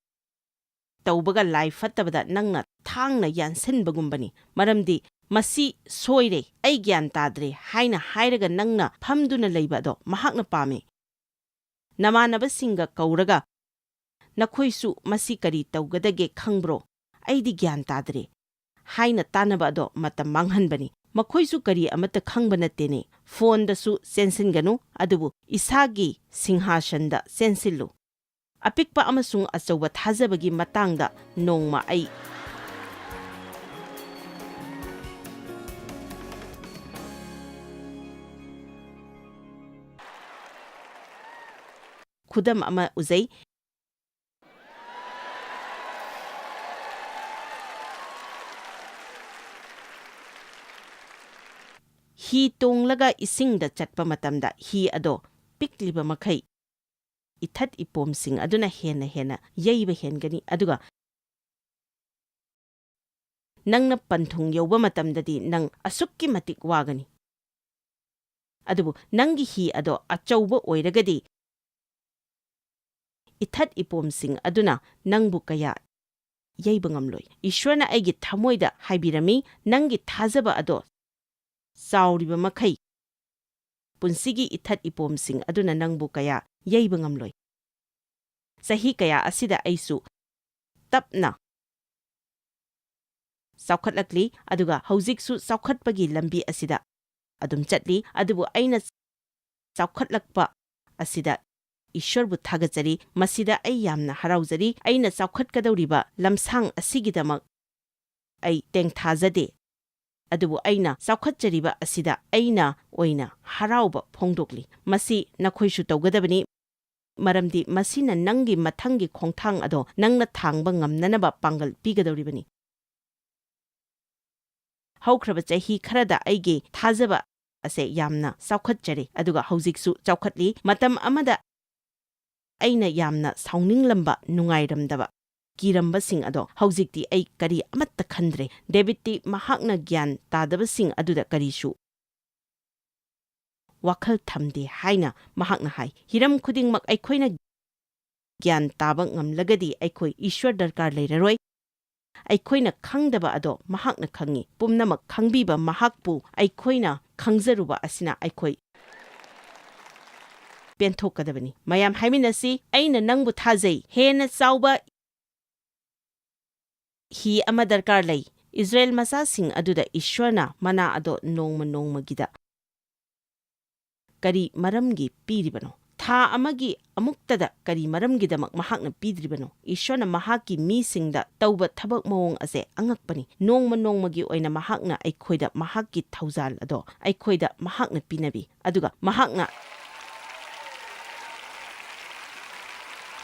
ꯇꯧꯕꯒ ꯂꯥꯏ ꯐꯠꯇꯕꯗ ꯅꯪꯅ ꯊꯥꯡꯅ ꯌꯥꯟꯁꯤꯟꯕꯒꯨꯝꯕꯅꯤ꯫ ꯃꯔꯝꯗꯤ ꯃꯁꯤ ꯁꯣꯏꯔꯦ, ꯑꯩ ꯒ꯭ꯌꯥꯟ ꯇꯥꯗ꯭ꯔꯦ ꯍꯥꯏꯅ ꯍꯥꯏꯔꯒ ꯅꯪꯅ ꯐꯝꯗꯨꯅ ꯂꯩꯕ ꯑꯗꯣ ꯃꯍꯥꯛꯅ ꯄꯥꯝꯃꯤ꯫ ꯅꯃꯥꯟꯅꯕꯁꯤꯡꯒ ꯀꯧꯔꯒ, "ꯅꯈꯣꯏꯁꯨ ꯃꯁꯤ ꯀꯔꯤ ꯇꯧꯒꯗꯒꯦ ꯈꯪꯕ꯭ꯔꯣ? ꯑꯩꯗꯤ ꯒ꯭ꯌꯥꯟ ꯇꯥꯗ꯭ꯔꯦ" ꯍꯥꯏꯅ ꯇꯥꯟꯅꯕ ꯑꯗꯣ ꯃꯇꯝ ꯃꯥꯡꯍꯟꯕꯅꯤ꯫ ꯃꯈꯣꯏꯁꯨ ꯀꯔꯤ ꯑꯃꯠꯇ ꯈꯪꯕ ꯅꯠꯇꯦꯅꯦ꯫ ꯐꯣꯟꯗꯁꯨ ꯆꯦꯟꯁꯤꯟꯒꯅꯨ, ꯑꯗꯨꯕꯨ ꯏꯁꯥꯒꯤ ꯁꯤꯡꯍꯥꯁꯟꯗ ꯆꯦꯟꯁꯤꯜꯂꯨ꯫ ꯑꯄꯤꯛꯄ ꯑꯃꯁꯨꯡ ꯑꯆꯧꯕ ꯊꯥꯖꯕꯒꯤ ꯃꯇꯥꯡꯗ ꯅꯣꯡꯃ ꯑꯩ ꯈꯨꯗꯝ ꯑꯃ ꯎꯖꯩ꯫ ꯍꯤ ꯇꯣꯡꯂꯒ ꯏꯁꯤꯡꯗ ꯆꯠꯄ ꯃꯇꯝꯗ, ꯍꯤ ꯑꯗꯣ ꯄꯤꯛꯂꯤꯕ ꯃꯈꯩ, ꯏꯊꯠ ꯏꯄꯣꯝꯁꯤꯡ ꯑꯗꯨꯅ ꯍꯦꯟꯅ ꯍꯦꯟꯅ ꯌꯩꯕ ꯍꯦꯟꯒꯅꯤ, ꯑꯗꯨꯒ ꯅꯪꯅ ꯄꯟꯊꯨꯡ ꯌꯧꯕ ꯃꯇꯝꯗꯗꯤ ꯅꯪ ꯑꯁꯨꯛꯀꯤ ꯃꯇꯤꯛ ꯋꯥꯒꯅꯤ꯫ ꯑꯗꯨꯕꯨ ꯅꯪꯒꯤ ꯍꯤ ꯑꯗꯣ ꯑꯆꯧꯕ ꯑꯣꯏꯔꯒꯗꯤ, ꯏꯊꯠ ꯏꯄꯣꯝꯁꯤꯡ ꯑꯗꯨꯅ ꯅꯪꯕꯨ ꯀꯌꯥ ꯌꯩꯕ ꯉꯝꯂꯣꯏ꯫ ꯏꯁ꯭ꯋꯔꯅ ꯑꯩꯒꯤ ꯊꯃꯣꯏꯗ ꯍꯥꯏꯕꯤꯔꯝꯃꯤ, "ꯅꯪꯒꯤ ꯊꯥꯖꯕ ꯑꯗꯣ ꯆꯥꯎꯔꯤꯕ ꯃꯈꯩ, ꯄꯨꯟꯁꯤꯒꯤ ꯏꯊꯠ ꯏꯄꯣꯝꯁꯤꯡ ꯑꯗꯨꯅ ꯅꯪꯕꯨ ꯀꯌꯥ ꯌꯩꯕ ꯉꯝꯂꯣꯏ"꯫ ꯆꯍꯤ ꯀꯌꯥ ꯑꯁꯤꯗ ꯑꯩꯁꯨ ꯇꯞꯅ ꯆꯥꯎꯈꯠꯂꯛꯂꯤ, ꯑꯗꯨꯒ ꯍꯧꯖꯤꯛꯁꯨ ꯆꯥꯎꯈꯠꯄꯒꯤ ꯂꯝꯕꯤ ꯑꯁꯤꯗ ꯑꯗꯨꯝ ꯆꯠꯂꯤ꯫ ꯑꯗꯨꯕꯨ ꯑꯩꯅ ꯆꯥꯎꯈꯠꯂꯛꯄ ꯑꯁꯤꯗ ꯏꯁ꯭ꯋꯔꯕꯨ ꯊꯥꯒꯠꯆꯔꯤ꯫ ꯃꯁꯤꯗ ꯑꯩ ꯌꯥꯝꯅ ꯍꯔꯥꯎꯖꯔꯤ꯫ ꯑꯩꯅ ꯆꯥꯎꯈꯠꯀꯗꯧꯔꯤꯕ ꯂꯝꯁꯥꯡ ꯑꯁꯤꯒꯤꯗꯃꯛ ꯑꯩ ꯇꯦꯡꯊꯥꯖꯗꯦ꯫ ꯑꯗꯨꯕꯨ ꯑꯩꯅ ꯆꯥꯎꯈꯠꯆꯔꯤꯕ ꯑꯁꯤꯗ ꯑꯩꯅ ꯑꯣꯏꯅ ꯍꯔꯥꯎꯕ ꯐꯣꯡꯗꯣꯛꯂꯤ꯫ ꯃꯁꯤ ꯅꯈꯣꯏꯁꯨ ꯇꯧꯒꯗꯕꯅꯤ, ꯃꯔꯝꯗꯤ ꯃꯁꯤꯅ ꯅꯪꯒꯤ ꯃꯊꯪꯒꯤ ꯈꯣꯡꯊꯥꯡ ꯑꯗꯣ ꯅꯪꯅ ꯊꯥꯡꯕ ꯉꯝꯅꯅꯕ ꯄꯥꯡꯒꯜ ꯄꯤꯒꯗꯧꯔꯤꯕꯅꯤ꯫ ꯍꯧꯈ꯭ꯔꯕ ꯆꯍꯤ ꯈꯔꯗ ꯑꯩꯒꯤ ꯊꯥꯖꯕ ꯑꯁꯦ ꯌꯥꯝꯅ ꯆꯥꯎꯈꯠꯆꯔꯦ, ꯑꯗꯨꯒ ꯍꯧꯖꯤꯛꯁꯨ ꯆꯥꯎꯈꯠꯂꯤ꯫ ꯃꯇꯝ ꯑꯃꯗ ꯑꯩꯅ ꯌꯥꯝꯅ ꯁꯥꯎꯅꯤꯡꯂꯝꯕ, ꯅꯨꯡꯉꯥꯏꯔꯝꯗꯕ, ꯀꯤꯔꯝꯕꯁꯤꯡ ꯑꯗꯣ ꯍꯧꯖꯤꯛꯇꯤ ꯑꯩ ꯀꯔꯤ ꯑꯃꯠꯇ ꯈꯟꯗ꯭ꯔꯦ꯫ ꯗꯦꯕꯤꯠꯇꯤ ꯃꯍꯥꯛꯅ ꯒ꯭ꯌꯥꯟ ꯇꯥꯗꯕꯁꯤꯡ ꯑꯗꯨꯗ ꯀꯔꯤꯁꯨ ꯋꯥꯈꯜ ꯊꯝꯗꯦ ꯍꯥꯏꯅ ꯃꯍꯥꯛꯅ ꯍꯥꯏ꯫ ꯍꯤꯔꯝ ꯈꯨꯗꯤꯡꯃꯛ ꯑꯩꯈꯣꯏꯅ ꯒ꯭ꯌꯥꯟ ꯇꯥꯕ ꯉꯝꯂꯒꯗꯤ ꯑꯩꯈꯣꯏ ꯏꯁ꯭ꯋꯔ ꯗꯔꯀꯥꯔ ꯂꯩꯔꯔꯣꯏ꯫ ꯑꯩꯈꯣꯏꯅ ꯈꯪꯗꯕ ꯑꯗꯣ ꯃꯍꯥꯛꯅ ꯈꯪꯏ꯫ ꯄꯨꯝꯅꯃꯛ ꯈꯪꯕꯤꯕ ꯃꯍꯥꯛꯄꯨ ꯑꯩꯈꯣꯏꯅ ꯈꯪꯖꯔꯨꯕ ꯑꯁꯤꯅ ꯑꯩꯈꯣꯏ ꯄꯦꯟꯊꯣꯛꯀꯗꯕꯅꯤ꯫ ꯃꯌꯥꯝ ꯍꯥꯏꯃꯤꯟꯅꯁꯤ, "ꯑꯩꯅ ꯅꯪꯕꯨ ꯊꯥꯖꯩ꯫ ꯍꯦꯟꯅ ꯆꯥꯎꯕ ꯍꯤ ꯑꯃ ꯗꯔꯀꯥꯔ ꯂꯩ꯫ ꯏꯁ꯭ꯔꯥꯌꯦꯜ ꯃꯆꯥꯁꯤꯡ ꯑꯗꯨꯗ ꯏꯁ꯭ꯋꯔꯅ ꯃꯅꯥ ꯑꯗꯣ ꯅꯣꯡꯃ ꯅꯣꯡꯃꯒꯤꯗ ꯀꯔꯤ ꯃꯔꯝꯒꯤ ꯄꯤꯔꯤꯕꯅꯣ? ꯊꯥ ꯑꯃꯒꯤ ꯑꯃꯨꯛꯇꯗ ꯀꯔꯤ ꯃꯔꯝꯒꯤꯗꯃꯛ ꯃꯍꯥꯛꯅ ꯄꯤꯗ꯭ꯔꯤꯕꯅꯣ?" ꯏꯁ꯭ꯋꯔꯅ ꯃꯍꯥꯛꯀꯤ ꯃꯤꯁꯤꯡꯗ ꯇꯧꯕ ꯊꯕꯛ ꯃꯑꯣꯡ ꯑꯁꯦ ꯑꯉꯛꯄꯅꯤ꯫ ꯅꯣꯡꯃ ꯅꯣꯡꯃꯒꯤ ꯑꯣꯏꯅ ꯃꯍꯥꯛꯅ ꯑꯩꯈꯣꯏꯗ ꯃꯍꯥꯛꯀꯤ ꯊꯧꯖꯥꯜ ꯑꯗꯣ ꯑꯩꯈꯣꯏꯗ ꯃꯍꯥꯛꯅ ꯄꯤꯅꯕꯤ꯫ ꯑꯗꯨꯒ ꯃꯍꯥꯛꯅ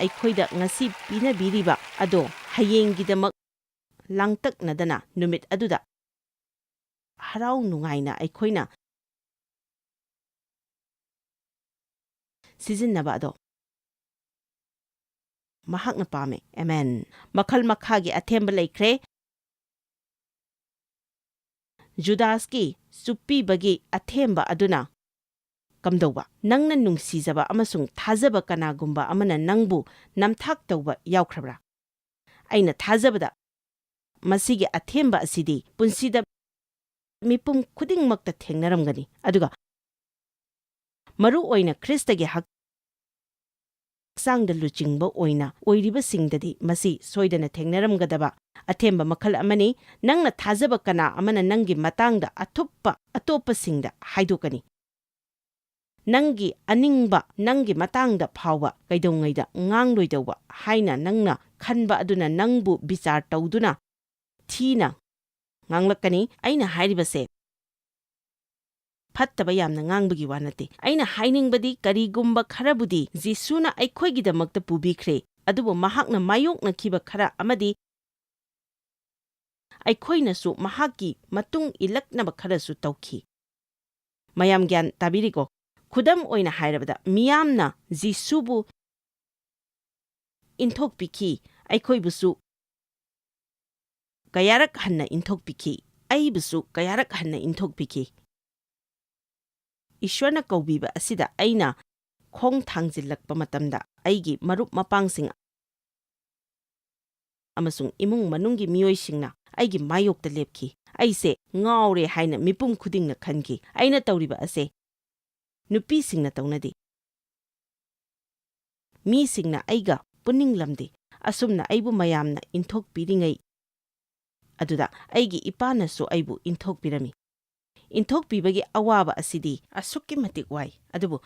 ꯑꯩꯈꯣꯏꯗ ꯉꯁꯤ ꯄꯤꯅꯕꯤꯔꯤꯕ ꯑꯗꯣ ꯍꯌꯦꯡꯒꯤꯗꯃꯛ ꯂꯥꯡꯇꯛꯅꯗꯅ ꯅꯨꯃꯤꯠ ꯑꯗꯨꯗ ꯍꯔꯥꯎ ꯅꯨꯡꯉꯥꯏꯅ ꯑꯩꯈꯣꯏꯅ ꯁꯤꯖꯤꯟꯅꯕ ꯑꯗꯣ ꯃꯍꯥꯛꯅ ꯄꯥꯝꯃꯦ꯫ ꯑꯦꯃꯦꯟ꯫ ꯃꯈꯜ ꯃꯈꯥꯒꯤ ꯑꯊꯦꯝꯕ ꯂꯩꯈ꯭ꯔꯦ꯫ ꯖꯨꯗꯥꯁꯀꯤ ꯆꯨꯞꯄꯤꯕꯒꯤ ꯑꯊꯦꯝꯕ ꯑꯗꯨꯅ ꯀꯝꯗꯧꯕ? ꯅꯪꯅ ꯅꯨꯡꯁꯤꯖꯕ ꯑꯃꯁꯨꯡ ꯊꯥꯖꯕ ꯀꯅꯥꯒꯨꯝꯕ ꯑꯃꯅ ꯅꯪꯕꯨ ꯅꯝꯊꯥꯛ ꯇꯧꯕ ꯌꯥꯎꯈ꯭ꯔꯕ꯭ꯔꯥ? ꯑꯩꯅ ꯊꯥꯖꯕꯗ ꯃꯁꯤꯒꯤ ꯑꯊꯦꯝꯕ ꯑꯁꯤꯗꯤ ꯄꯨꯟꯁꯤꯗ ꯃꯤꯄꯨꯝ ꯈꯨꯗꯤꯡꯃꯛꯇ ꯊꯦꯡꯅꯔꯝꯒꯅꯤ, ꯑꯗꯨꯒ ꯃꯔꯨ ꯑꯣꯏꯅ ꯈ꯭ꯔꯤꯁꯇꯒꯤ ꯍꯛ-, ꯍꯛꯆꯥꯡꯗ ꯂꯨꯆꯤꯡꯕ ꯑꯣꯏꯅ ꯑꯣꯏꯔꯤꯕꯁꯤꯡꯗꯗꯤ ꯃꯁꯤ ꯁꯣꯏꯗꯅ ꯊꯦꯡꯅꯔꯝꯒꯗꯕ ꯑꯊꯦꯝꯕ ꯃꯈꯜ ꯑꯃꯅꯤ꯫ ꯅꯪꯅ ꯊꯥꯖꯕ ꯀꯅꯥ ꯑꯃꯅ ꯅꯪꯒꯤ ꯃꯇꯥꯡꯗ ꯑꯊꯨꯞꯄ ꯑꯇꯣꯞꯄꯁꯤꯡꯗ ꯍꯥꯏꯗꯣꯛꯀꯅꯤ? ꯅꯪꯒꯤ ꯑꯅꯤꯡꯕ, ꯅꯪꯒꯤ ꯃꯇꯥꯡꯗ ꯐꯥꯎꯕ ꯀꯩꯗꯧꯉꯩꯗ ꯉꯥꯡꯂꯣꯏꯗꯧꯕ ꯍꯥꯏꯅ ꯅꯪꯅ ꯈꯟꯕ ꯑꯗꯨꯅ ꯅꯪꯕꯨ ꯕꯤꯆꯥꯔ ꯇꯧꯗꯨꯅ ꯊꯤꯅ ꯉꯥꯡꯂꯛꯀꯅꯤ꯫ ꯑꯩꯅ ꯍꯥꯏꯔꯤꯕꯁꯦ ꯐꯠꯇꯕ ꯌꯥꯝꯅ ꯉꯥꯡꯕꯒꯤ ꯋꯥ ꯅꯠꯇꯦ꯫ ꯑꯩꯅ ꯍꯥꯏꯅꯤꯡꯕꯗꯤ, ꯀꯔꯤꯒꯨꯝꯕ ꯈꯔꯕꯨꯗꯤ ꯖꯤꯁꯨꯅ ꯑꯩꯈꯣꯏꯒꯤꯗꯃꯛꯇ ꯄꯨꯕꯤꯈ꯭ꯔꯦ, ꯑꯗꯨꯕꯨ ꯃꯍꯥꯛꯅ ꯃꯥꯌꯣꯛꯅꯈꯤꯕ ꯈꯔ ꯑꯃꯗꯤ ꯑꯩꯈꯣꯏꯅꯁꯨ ꯃꯍꯥꯛꯀꯤ ꯃꯇꯨꯡ ꯏꯜꯂꯛꯅꯕ ꯈꯔꯁꯨ ꯇꯧꯈꯤ꯫ ꯃꯌꯥꯝ ꯒ꯭ꯌꯥꯟ ꯇꯥꯕꯤꯔꯤꯀꯣ? ꯈꯨꯗꯝ ꯑꯣꯏꯅ ꯍꯥꯏꯔꯕꯗ, ꯃꯤꯌꯥꯝꯅ ꯖꯤꯁꯨꯕꯨ ꯏꯟꯊꯣꯛꯄꯤꯈꯤ, ꯑꯩꯈꯣꯏꯕꯨꯁꯨ ꯀꯌꯥꯔꯛ ꯍꯟꯅ ꯏꯟꯊꯣꯛꯄꯤꯈꯤ, ꯑꯩꯕꯨꯁꯨ ꯀꯌꯥꯔꯛ ꯍꯟꯅ ꯏꯟꯊꯣꯛꯄꯤꯈꯤ꯫ ꯏꯁ꯭ꯋꯔꯅ ꯀꯧꯕꯤꯕ ꯑꯁꯤꯗ ꯑꯩꯅ ꯈꯣꯡ ꯊꯥꯡꯖꯤꯜꯂꯛꯄ ꯃꯇꯝꯗ, ꯑꯩꯒꯤ ꯃꯔꯨꯞ ꯃꯄꯥꯡꯁꯤꯡ ꯑꯃꯁꯨꯡ ꯏꯃꯨꯡ ꯃꯅꯨꯡꯒꯤ ꯃꯤꯑꯣꯏꯁꯤꯡꯅ ꯑꯩꯒꯤ ꯃꯥꯌꯣꯛꯇ ꯂꯦꯞꯈꯤ꯫ ꯑꯩꯁꯦ ꯉꯥꯎꯔꯦ ꯍꯥꯏꯅ ꯃꯤꯄꯨꯝ ꯈꯨꯗꯤꯡꯅ ꯈꯟꯈꯤ꯫ ꯑꯩꯅ ꯇꯧꯔꯤꯕ ꯑꯁꯦ ꯅꯨꯄꯤꯁꯤꯡꯅ ꯇꯧꯅꯗꯦ꯫ ꯃꯤꯁꯤꯡꯅ ꯑꯩꯒ ꯄꯨꯟꯅꯤꯡꯂꯝꯗꯦ꯫ ꯑꯁꯨꯝꯅ ꯑꯩꯕꯨ ꯃꯌꯥꯝꯅ ꯏꯟꯊꯣꯛꯄꯤꯔꯤꯉꯩ ꯑꯗꯨꯗ ꯑꯩꯒꯤ ꯏꯄꯥꯅꯁꯨ ꯑꯩꯕꯨ ꯏꯟꯊꯣꯛꯄꯤꯔꯝꯃꯤ꯫ ꯏꯟꯊꯣꯛꯄꯤꯕꯒꯤ ꯑꯋꯥꯕ ꯑꯁꯤꯗꯤ ꯑꯁꯨꯛꯀꯤ ꯃꯇꯤꯛ ꯋꯥꯏ, ꯑꯗꯨꯕꯨ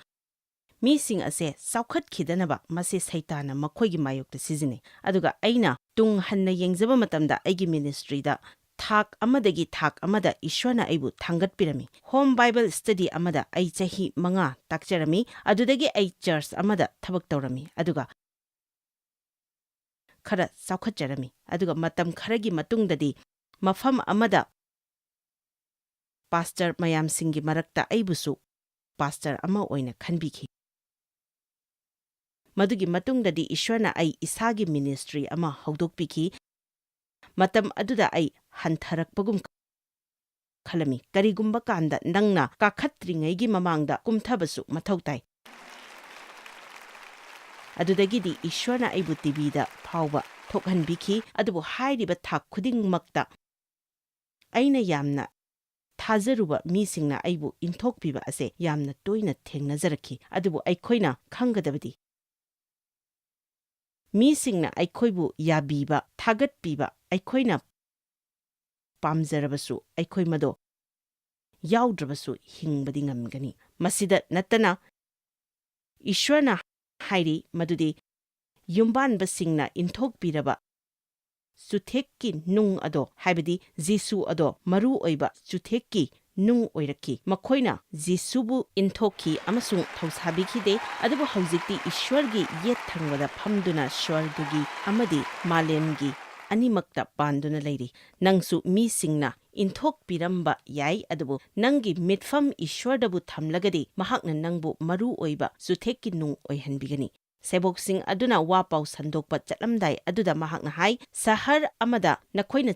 ꯃꯤꯁꯤꯡ ꯑꯁꯦ ꯆꯥꯎꯈꯠꯈꯤꯗꯅꯕ ꯃꯁꯤ ꯁꯩꯇꯥꯟꯅ ꯃꯈꯣꯏꯒꯤ ꯃꯥꯌꯣꯛꯇ ꯁꯤꯖꯤꯟꯅꯩ꯫ ꯑꯗꯨꯒ ꯑꯩꯅ ꯇꯨꯡ ꯍꯟꯅ ꯌꯦꯡꯖꯕ ꯃꯇꯝꯗ, ꯑꯩꯒꯤ ꯃꯤꯅꯤꯁꯇ꯭ꯔꯤꯗ ꯊꯥꯛ ꯑꯃꯗꯒꯤ ꯊꯥꯛ ꯑꯃꯗ ꯏꯁ꯭ꯋꯔꯅ ꯑꯩꯕꯨ ꯊꯥꯡꯒꯠꯄꯤꯔꯝꯃꯤ꯫ ꯍꯣꯝ ꯕꯥꯏꯕꯜ ꯁ꯭ꯇꯗꯤ ꯑꯃꯗ ꯑꯩ ꯆꯍꯤ ꯃꯉꯥ ꯇꯥꯛꯆꯔꯝꯃꯤ꯫ ꯑꯗꯨꯗꯒꯤ ꯑꯩ ꯆꯔꯆ ꯑꯃꯗ ꯊꯕꯛ ꯇꯧꯔꯝꯃꯤ, ꯑꯗꯨꯒ ꯈꯔ ꯆꯥꯎꯈꯠꯆꯔꯝꯃꯤ꯫ ꯑꯗꯨꯒ ꯃꯇꯝ ꯈꯔꯒꯤ ꯃꯇꯨꯡꯗꯗꯤ ꯃꯐꯝ ꯑꯃꯗ ꯄꯥꯁꯇꯔ ꯃꯌꯥꯝꯁꯤꯡꯒꯤ ꯃꯔꯛꯇ ꯑꯩꯕꯨꯁꯨ ꯄꯥꯁꯇꯔ ꯑꯃ ꯑꯣꯏꯅ ꯈꯟꯕꯤꯈꯤ꯫ ꯃꯗꯨꯒꯤ ꯃꯇꯨꯡꯗꯗꯤ ꯏꯁ꯭ꯋꯔꯅ ꯑꯩ ꯏꯁꯥꯒꯤ ꯃꯤꯅꯤꯁꯇ꯭ꯔꯤ ꯑꯃ ꯍꯧꯗꯣꯛꯄꯤꯈꯤ꯫ ꯃꯇꯝ ꯑꯗꯨꯗ ꯑꯩ ꯍꯟꯊꯔꯛꯄꯒꯨꯝ ꯈꯜꯂꯝꯃꯤ꯫ ꯀꯔꯤꯒꯨꯝꯕ ꯀꯥꯟꯗ ꯅꯪꯅ ꯀꯥꯈꯠꯇ꯭ꯔꯤꯉꯩꯒꯤ ꯃꯃꯥꯡꯗ ꯀꯨꯝꯊꯕꯁꯨ ꯃꯊꯧ ꯇꯥꯏ꯫ ꯑꯗꯨꯗꯒꯤꯗꯤ ꯏꯁ꯭ꯋꯔꯅ ꯑꯩꯕꯨ ꯇꯤꯚꯤꯗ ꯐꯥꯎꯕ ꯊꯣꯛꯍꯟꯕꯤꯈꯤ, ꯑꯗꯨꯕꯨ ꯍꯥꯏꯔꯤꯕ ꯊꯥꯛ ꯈꯨꯗꯤꯡꯃꯛꯇ ꯑꯩꯅ ꯌꯥꯝꯅ ꯊꯥꯖꯔꯨꯕ ꯃꯤꯁꯤꯡꯅ ꯑꯩꯕꯨ ꯏꯟꯊꯣꯛꯄꯤꯕ ꯑꯁꯦ ꯌꯥꯝꯅ ꯇꯣꯏꯅ ꯊꯦꯡꯅꯖꯔꯛꯈꯤ꯫ ꯑꯗꯨꯕꯨ ꯑꯩꯈꯣꯏꯅ ꯈꯪꯒꯗꯕꯗꯤ, ꯃꯤꯁꯤꯡꯅ ꯑꯩꯈꯣꯏꯕꯨ ꯌꯥꯕꯤꯕ, ꯊꯥꯒꯠꯄꯤꯕ ꯑꯩꯈꯣꯏꯅ ꯄꯥꯝꯖꯔꯕꯁꯨ, ꯑꯩꯈꯣꯏ ꯃꯗꯣ ꯌꯥꯎꯗ꯭ꯔꯕꯁꯨ ꯍꯤꯡꯕꯗꯤ ꯉꯝꯒꯅꯤ꯫ ꯃꯁꯤꯗ ꯅꯠꯇꯅ, ꯏꯁ꯭ꯋꯔꯅ ꯍꯥꯏꯔꯤ ꯃꯗꯨꯗꯤ ꯌꯨꯝꯕꯥꯟꯕꯁꯤꯡꯅ ꯏꯟꯊꯣꯛꯄꯤꯔꯕ ꯆꯨꯊꯦꯛꯀꯤ ꯅꯨꯡ ꯑꯗꯣ, ꯍꯥꯏꯕꯗꯤ ꯖꯤꯁꯨ ꯑꯗꯣ, ꯃꯔꯨ ꯑꯣꯏꯕ ꯆꯨꯊꯦꯛꯀꯤ ꯅꯨꯡ ꯑꯣꯏꯔꯛꯈꯤ꯫ ꯃꯈꯣꯏꯅ ꯖꯤꯁꯨꯕꯨ ꯏꯟꯊꯣꯛꯈꯤ ꯑꯃꯁꯨꯡ ꯊꯧꯁꯥꯕꯤꯈꯤꯗꯦ, ꯑꯗꯨꯕꯨ ꯍꯧꯖꯤꯛꯇꯤ ꯏꯁ꯭ꯋꯔꯒꯤ ꯌꯦꯠ ꯊꯪꯕꯗ ꯐꯝꯗꯨꯅ ꯁ꯭ꯋꯔꯒꯒꯤ ꯑꯃꯗꯤ ꯃꯥꯂꯦꯝꯒꯤ ꯑꯅꯤꯃꯛꯇ ꯄꯥꯟꯗꯨꯅ ꯂꯩꯔꯤ꯫ ꯅꯪꯁꯨ ꯃꯤꯁꯤꯡꯅ ꯏꯟꯊꯣꯛꯄꯤꯔꯝꯕ ꯌꯥꯏ, ꯑꯗꯨꯕꯨ ꯅꯪꯒꯤ ꯃꯤꯠꯐꯝ ꯏꯁ꯭ꯋꯔꯗꯕꯨ ꯊꯝꯂꯒꯗꯤ, ꯃꯍꯥꯛꯅ ꯅꯪꯕꯨ ꯃꯔꯨ ꯑꯣꯏꯕ ꯆꯨꯊꯦꯛꯀꯤ ꯅꯨꯡ ꯑꯣꯏꯍꯟꯕꯤꯒꯅꯤ꯫ ꯁꯦꯕꯣꯛꯁꯤꯡ ꯑꯗꯨꯅ ꯋꯥ ꯄꯥꯎ ꯁꯟꯗꯣꯛꯄ ꯆꯠꯂꯝꯗꯥꯏ ꯑꯗꯨꯗ ꯃꯍꯥꯛꯅ ꯍꯥꯏ, "ꯁꯍꯔ ꯑꯃꯗ ꯅꯈꯣꯏꯅ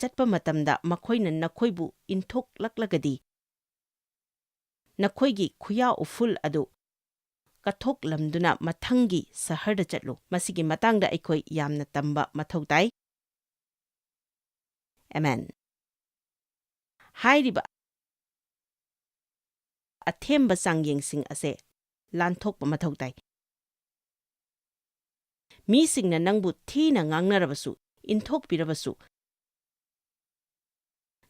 ꯆꯠꯄ ꯃꯇꯝꯗ ꯃꯈꯣꯏꯅ ꯅꯈꯣꯏꯕꯨ ꯏꯟꯊꯣꯛꯂꯛꯂꯒꯗꯤ, ꯅꯈꯣꯏꯒꯤ ꯈꯨꯌꯥ ꯎꯐꯨꯜ ꯑꯗꯨ ꯀꯠꯊꯣꯛꯂꯝꯗꯨꯅ ꯃꯊꯪꯒꯤ ꯁꯍꯔꯗ ꯆꯠꯂꯨ꯫" ꯃꯁꯤꯒꯤ ꯃꯇꯥꯡꯗ ꯑꯩꯈꯣꯏ ꯌꯥꯝꯅ ꯇꯝꯕ ꯃꯊꯧ ꯇꯥꯏ꯫ ꯑꯦꯃꯦꯟ꯫ ꯍꯥꯏꯔꯤꯕ ꯑꯊꯦꯝꯕ ꯆꯥꯡꯌꯦꯡꯁꯤꯡ ꯑꯁꯦ ꯂꯥꯟꯊꯣꯛꯄ ꯃꯊꯧ ꯇꯥꯏ꯫ ꯃꯤꯁꯤꯡꯅ ꯅꯪꯕꯨ ꯊꯤꯅ ꯉꯥꯡꯅꯔꯕꯁꯨ, ꯏꯟꯊꯣꯛꯄꯤꯔꯕꯁꯨ,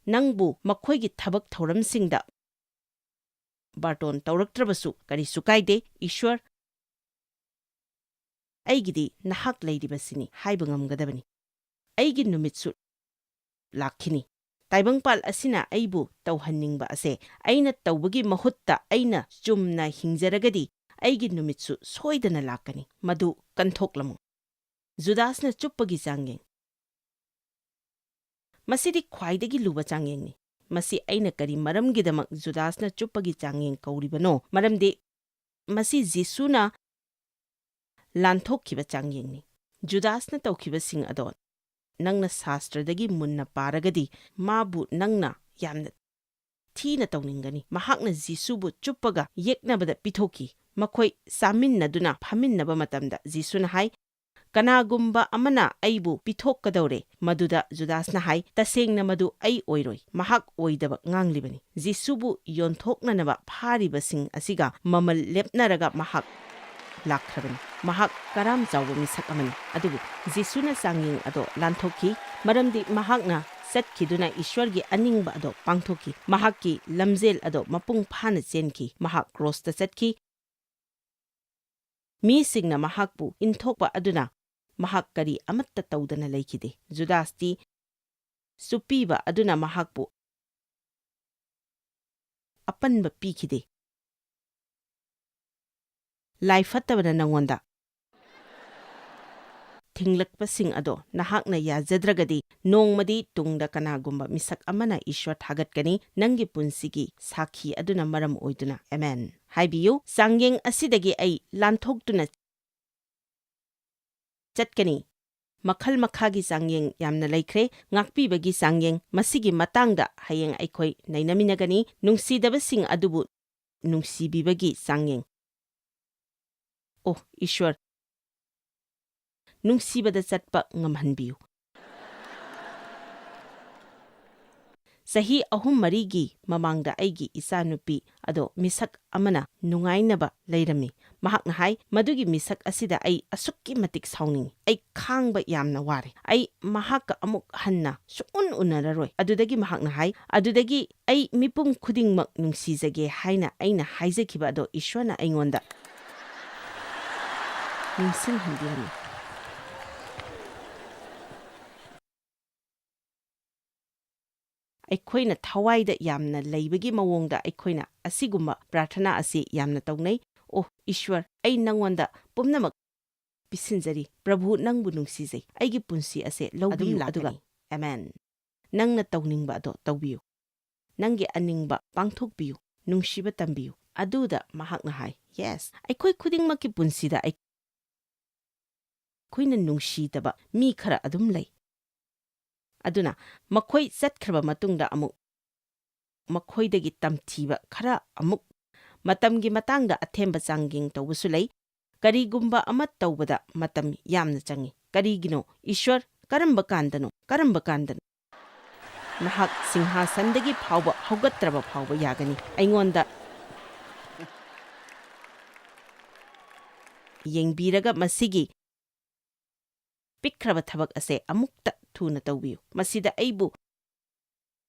ꯅꯪꯕꯨ ꯃꯈꯣꯏꯒꯤ ꯊꯕꯛ ꯊꯧꯔꯝꯁꯤꯡꯗ ꯕꯥꯔꯇꯣꯟ ꯇꯧꯔꯛꯇ꯭ꯔꯕꯁꯨ ꯀꯔꯤꯁꯨ ꯀꯥꯏꯗꯦ꯫ ꯏꯁ꯭ꯋꯔ, "ꯑꯩꯒꯤꯗꯤ ꯅꯍꯥꯛ ꯂꯩꯔꯤꯕꯁꯤꯅꯤ" ꯍꯥꯏꯕ ꯉꯝꯒꯗꯕꯅꯤ꯫ "ꯑꯩꯒꯤ ꯅꯨꯃꯤꯠꯁꯨ ꯂꯥꯛꯈꯤꯅꯤ꯫ ꯇꯥꯏꯕꯪꯄꯥꯜ ꯑꯁꯤꯅ ꯑꯩꯕꯨ ꯇꯧꯍꯟꯅꯤꯡꯕ ꯑꯁꯦ ꯑꯩꯅ ꯇꯧꯕꯒꯤ ꯃꯍꯨꯠꯇ ꯑꯩꯅ ꯆꯨꯝꯅ ꯍꯤꯡꯖꯔꯒꯗꯤ, ꯑꯩꯒꯤ ꯅꯨꯃꯤꯠꯁꯨ ꯁꯣꯏꯗꯅ ꯂꯥꯛꯀꯅꯤ꯫ ꯃꯗꯨ ꯀꯟꯊꯣꯛꯂꯝꯃꯨ꯫" ꯖꯨꯗꯥꯁꯅ ꯆꯨꯞꯄꯒꯤ ꯆꯥꯡꯌꯦꯡ꯫ ꯃꯁꯤꯗꯤ ꯈ꯭ꯋꯥꯏꯗꯒꯤ ꯂꯨꯕ ꯆꯥꯡꯌꯦꯡꯅꯤ꯫ ꯃꯁꯤ ꯑꯩꯅ ꯀꯔꯤ ꯃꯔꯝꯒꯤꯗꯃꯛ ꯖꯨꯗꯥꯁꯅ ꯆꯨꯞꯄꯒꯤ ꯆꯥꯡꯌꯦꯡ ꯀꯧꯔꯤꯕꯅꯣ? ꯃꯔꯝꯗꯤ ꯃꯁꯤ ꯖꯤꯁꯨꯅ ꯂꯥꯟꯊꯣꯛꯈꯤꯕ ꯆꯥꯡꯌꯦꯡꯅꯤ꯫ ꯖꯨꯗꯥꯁꯅ ꯇꯧꯈꯤꯕꯁꯤꯡ ꯑꯗꯣ ꯅꯪꯅ ꯁꯥꯁꯇ꯭ꯔꯗꯒꯤ ꯃꯨꯟꯅ ꯄꯥꯔꯒꯗꯤ, ꯃꯥꯕꯨ ꯅꯪꯅ ꯌꯥꯝꯅ ꯊꯤꯅ ꯇꯧꯅꯤꯡꯒꯅꯤ꯫ ꯃꯍꯥꯛꯅ ꯖꯤꯁꯨꯕꯨ ꯆꯨꯞꯄꯒ ꯌꯦꯛꯅꯕꯗ ꯄꯤꯊꯣꯛꯈꯤ꯫ ꯃꯈꯣꯏ ꯆꯥꯃꯤꯟꯅꯗꯨꯅ ꯐꯝꯃꯤꯟꯅꯕ ꯃꯇꯝꯗ ꯖꯤꯁꯨꯅ ꯍꯥꯏ, "ꯀꯅꯥꯒꯨꯝꯕ ꯑꯃꯅ ꯑꯩꯕꯨ ꯄꯤꯊꯣꯛꯀꯗꯧꯔꯦ꯫" ꯃꯗꯨꯗ ꯖꯨꯗꯥꯁꯅ ꯍꯥꯏ, "ꯇꯁꯦꯡꯅ ꯃꯗꯨ ꯑꯩ ꯑꯣꯏꯔꯣꯏ꯫" ꯃꯍꯥꯛ ꯑꯣꯏꯗꯕ ꯉꯥꯡꯂꯤꯕꯅꯤ꯫ ꯖꯤꯁꯨꯕꯨ ꯌꯣꯟꯊꯣꯛꯅꯅꯕ ꯐꯥꯔꯤꯕꯁꯤꯡ ꯑꯁꯤꯒ ꯃꯃꯜ ꯂꯦꯞꯅꯔꯒ ꯃꯍꯥꯛ ꯂꯥꯛꯈ꯭ꯔꯕꯅꯤ꯫ ꯃꯍꯥꯛ ꯀꯔꯥꯝ ꯆꯥꯎꯕ ꯃꯤꯁꯛ ꯑꯃꯅꯤ꯫ ꯑꯗꯨꯕꯨ ꯖꯤꯁꯨꯅ ꯆꯥꯡꯌꯦꯡ ꯑꯗꯣ ꯂꯥꯟꯊꯣꯛꯈꯤ, ꯃꯔꯝꯗꯤ ꯃꯍꯥꯛꯅ ꯆꯠꯈꯤꯗꯨꯅ ꯏꯁ꯭ꯋꯔꯒꯤ ꯑꯅꯤꯡꯕ ꯑꯗꯣ ꯄꯥꯡꯊꯣꯛꯈꯤ꯫ ꯃꯍꯥꯛꯀꯤ ꯂꯝꯖꯦꯜ ꯑꯗꯣ ꯃꯄꯨꯡ ꯐꯥꯅ ꯆꯦꯟꯈꯤ꯫ ꯃꯍꯥꯛ ꯀ꯭ꯔꯣꯁꯇ ꯆꯠꯈꯤ꯫ ꯃꯤꯁꯤꯡꯅ ꯃꯍꯥꯛꯄꯨ ꯏꯟꯊꯣꯛꯄ ꯑꯗꯨꯅ ꯃꯍꯥꯛ ꯀꯔꯤ ꯑꯃꯠꯇ ꯇꯧꯗꯅ ꯂꯩꯈꯤꯗꯦ꯫ ꯖꯨꯗꯥꯁꯇꯤ ꯆꯨꯞꯄꯤꯕ ꯑꯗꯨꯅ ꯃꯍꯥꯛꯄꯨ ꯑꯄꯟꯕ ꯄꯤꯈꯤꯗꯦ꯫ ꯂꯥꯏ ꯐꯠꯇꯕꯅ ꯅꯉꯣꯟꯗ ꯊꯤꯡꯂꯛꯄꯁꯤꯡ ꯑꯗꯣ ꯅꯍꯥꯛꯅ ꯌꯥꯖꯗ꯭ꯔꯒꯗꯤ, ꯅꯣꯡꯃꯗꯤ ꯇꯨꯡꯗ ꯀꯅꯥꯒꯨꯝꯕ ꯃꯤꯁꯛ ꯑꯃꯅ ꯏꯁ꯭ꯋꯔ ꯊꯥꯒꯠꯀꯅꯤ, ꯅꯪꯒꯤ ꯄꯨꯟꯁꯤꯒꯤ ꯁꯥꯈꯤ ꯑꯗꯨꯅ ꯃꯔꯝ ꯑꯣꯏꯗꯨꯅ꯫ ꯑꯃꯦꯟ꯫ ꯍꯥꯏꯕꯤꯌꯨ, ꯆꯥꯡꯌꯦꯡ ꯑꯁꯤꯗꯒꯤ ꯑꯩ ꯂꯥꯟꯊꯣꯛꯇꯨꯅ ꯆꯠꯀꯅꯤ꯫ ꯃꯈꯜ ꯃꯈꯥꯒꯤ ꯆꯥꯡꯌꯦꯡ ꯌꯥꯝꯅ ꯂꯩꯈ꯭ꯔꯦ꯫ ꯉꯥꯛꯄꯤꯕꯒꯤ ꯆꯥꯡꯌꯦꯡ, ꯃꯁꯤꯒꯤ ꯃꯇꯥꯡꯗ ꯍꯌꯦꯡ ꯑꯩꯈꯣꯏ ꯅꯩꯅꯃꯤꯟꯅꯒꯅꯤ꯫ ꯅꯨꯡꯁꯤꯗꯕꯁꯤꯡ ꯑꯗꯨꯕꯨ ꯅꯨꯡꯁꯤꯕꯤꯕꯒꯤ ꯆꯥꯡꯌꯦꯡ꯫ ꯑꯣ ꯏꯁ꯭ꯋꯔ, ꯅꯨꯡꯁꯤꯕꯗ ꯆꯠꯄ ꯉꯝꯍꯟꯕꯤꯌꯨ꯫ ꯆꯍꯤ ꯑꯍꯨꯝ ꯃꯔꯤꯒꯤ ꯃꯃꯥꯡꯗ ꯑꯩꯒꯤ ꯏꯆꯥꯅꯨꯄꯤ ꯑꯗꯣ ꯃꯤꯁꯛ ꯑꯃꯅ ꯅꯨꯡꯉꯥꯏꯅꯕ ꯂꯩꯔꯝꯃꯤ꯫ ꯃꯍꯥꯛꯅ ꯍꯥꯏ, "ꯃꯗꯨꯒꯤ ꯃꯤꯁꯛ ꯑꯁꯤꯗ ꯑꯩ ꯑꯁꯨꯛꯀꯤ ꯃꯇꯤꯛ ꯁꯥꯎꯅꯤꯡꯏ꯫ ꯑꯩ ꯈꯥꯡꯕ ꯌꯥꯝꯅ ꯋꯥꯔꯦ꯫ ꯑꯩ ꯃꯍꯥꯛꯀ ꯑꯃꯨꯛ ꯍꯟꯅ ꯁꯨꯛꯎꯟ ꯎꯅꯔꯔꯣꯏ꯫" ꯑꯗꯨꯗꯒꯤ ꯃꯍꯥꯛꯅ ꯍꯥꯏ, "ꯑꯗꯨꯗꯒꯤ ꯑꯩ ꯃꯤꯄꯨꯝ ꯈꯨꯗꯤꯡꯃꯛ ꯅꯨꯡꯁꯤꯖꯒꯦ ꯍꯥꯏꯅ ꯑꯩꯅ ꯍꯥꯏꯖꯈꯤꯕ ꯑꯗꯣ ꯏꯁ꯭ꯋꯔꯅ ꯑꯩꯉꯣꯟꯗ ꯅꯤꯡꯁꯤꯡꯍꯟꯕꯤꯔꯝꯃꯤ꯫" ꯑꯩꯈꯣꯏꯅ ꯊꯋꯥꯏꯗ ꯌꯥꯝꯅ ꯂꯩꯕꯒꯤ ꯃꯑꯣꯡꯗ ꯑꯩꯈꯣꯏꯅ ꯑꯁꯤꯒꯨꯝꯕ ꯄ꯭ꯔꯥꯔꯊꯅꯥ ꯑꯁꯤ ꯌꯥꯝꯅ ꯇꯧꯅꯩ꯫ "ꯑꯣ ꯏꯁ꯭ꯋꯔ, ꯑꯩ ꯅꯪꯉꯣꯟꯗ ꯄꯨꯝꯅꯃꯛ ꯄꯤꯁꯤꯟꯖꯔꯤ꯫ ꯄ꯭ꯔꯚꯨ, ꯅꯪꯕꯨ ꯅꯨꯡꯁꯤꯖꯩ꯫ ꯑꯩꯒꯤ ꯄꯨꯟꯁꯤ ꯑꯁꯦ ꯂꯧꯕꯤꯌꯨ, ꯂꯥꯛꯀꯅꯤ꯫ ꯑꯗꯨꯒ ꯑꯃꯦꯟ꯫ ꯅꯪꯅ ꯇꯧꯅꯤꯡꯕ ꯑꯗꯣ ꯇꯧꯕꯤꯌꯨ꯫ ꯅꯪꯒꯤ ꯑꯅꯤꯡꯕ ꯄꯥꯡꯊꯣꯛꯄꯤꯌꯨ꯫ ꯅꯨꯡꯁꯤꯕ ꯇꯝꯕꯤꯌꯨ꯫" ꯑꯗꯨꯗ ꯃꯍꯥꯛꯅ ꯍꯥꯏ, "ꯌꯦꯁ, ꯑꯩꯈꯣꯏ ꯈꯨꯗꯤꯡꯃꯛꯀꯤ ꯄꯨꯟꯁꯤꯗ ꯑꯩꯈꯣꯏꯅ ꯅꯨꯡꯁꯤꯗꯕ ꯃꯤ ꯈꯔ ꯑꯗꯨꯝ ꯂꯩ꯫ ꯑꯗꯨꯅ ꯃꯈꯣꯏ ꯆꯠꯈ꯭ꯔꯕ ꯃꯇꯨꯡꯗ ꯑꯃꯨꯛ ꯃꯈꯣꯏꯗꯒꯤ ꯇꯝꯊꯤꯕ ꯈꯔ ꯑꯃꯨꯛ꯫ ꯃꯇꯝꯒꯤ ꯃꯇꯥꯡꯗ ꯑꯊꯦꯝꯕ ꯆꯥꯡꯌꯦꯡ ꯇꯧꯕꯁꯨ ꯂꯩ꯫ ꯀꯔꯤꯒꯨꯝꯕ ꯑꯃ ꯇꯧꯕꯗ ꯃꯇꯝ ꯌꯥꯝꯅ ꯆꯪꯏ꯫ ꯀꯔꯤꯒꯤꯅꯣ? ꯏꯁ꯭ꯋꯔ, ꯀꯔꯝꯕ ꯀꯥꯟꯗꯅꯣ? ꯀꯔꯝꯕ ꯀꯥꯟꯗꯅꯣ? ꯅꯍꯥꯛ ꯁꯤꯡꯍꯥꯁꯟꯗꯒꯤ ꯐꯥꯎꯕ ꯍꯧꯒꯠꯇ꯭ꯔꯕ ꯐꯥꯎꯕ ꯌꯥꯒꯅꯤ꯫ ꯑꯩꯉꯣꯟꯗ ꯌꯦꯡꯕꯤꯔꯒ ꯃꯁꯤꯒꯤ ꯄꯤꯛꯈ꯭ꯔꯕ ꯊꯕꯛ ꯑꯁꯦ ꯑꯃꯨꯛꯇ ꯊꯨꯅ ꯇꯧꯕꯤꯌꯨ꯫ ꯃꯁꯤꯗ ꯑꯩꯕꯨ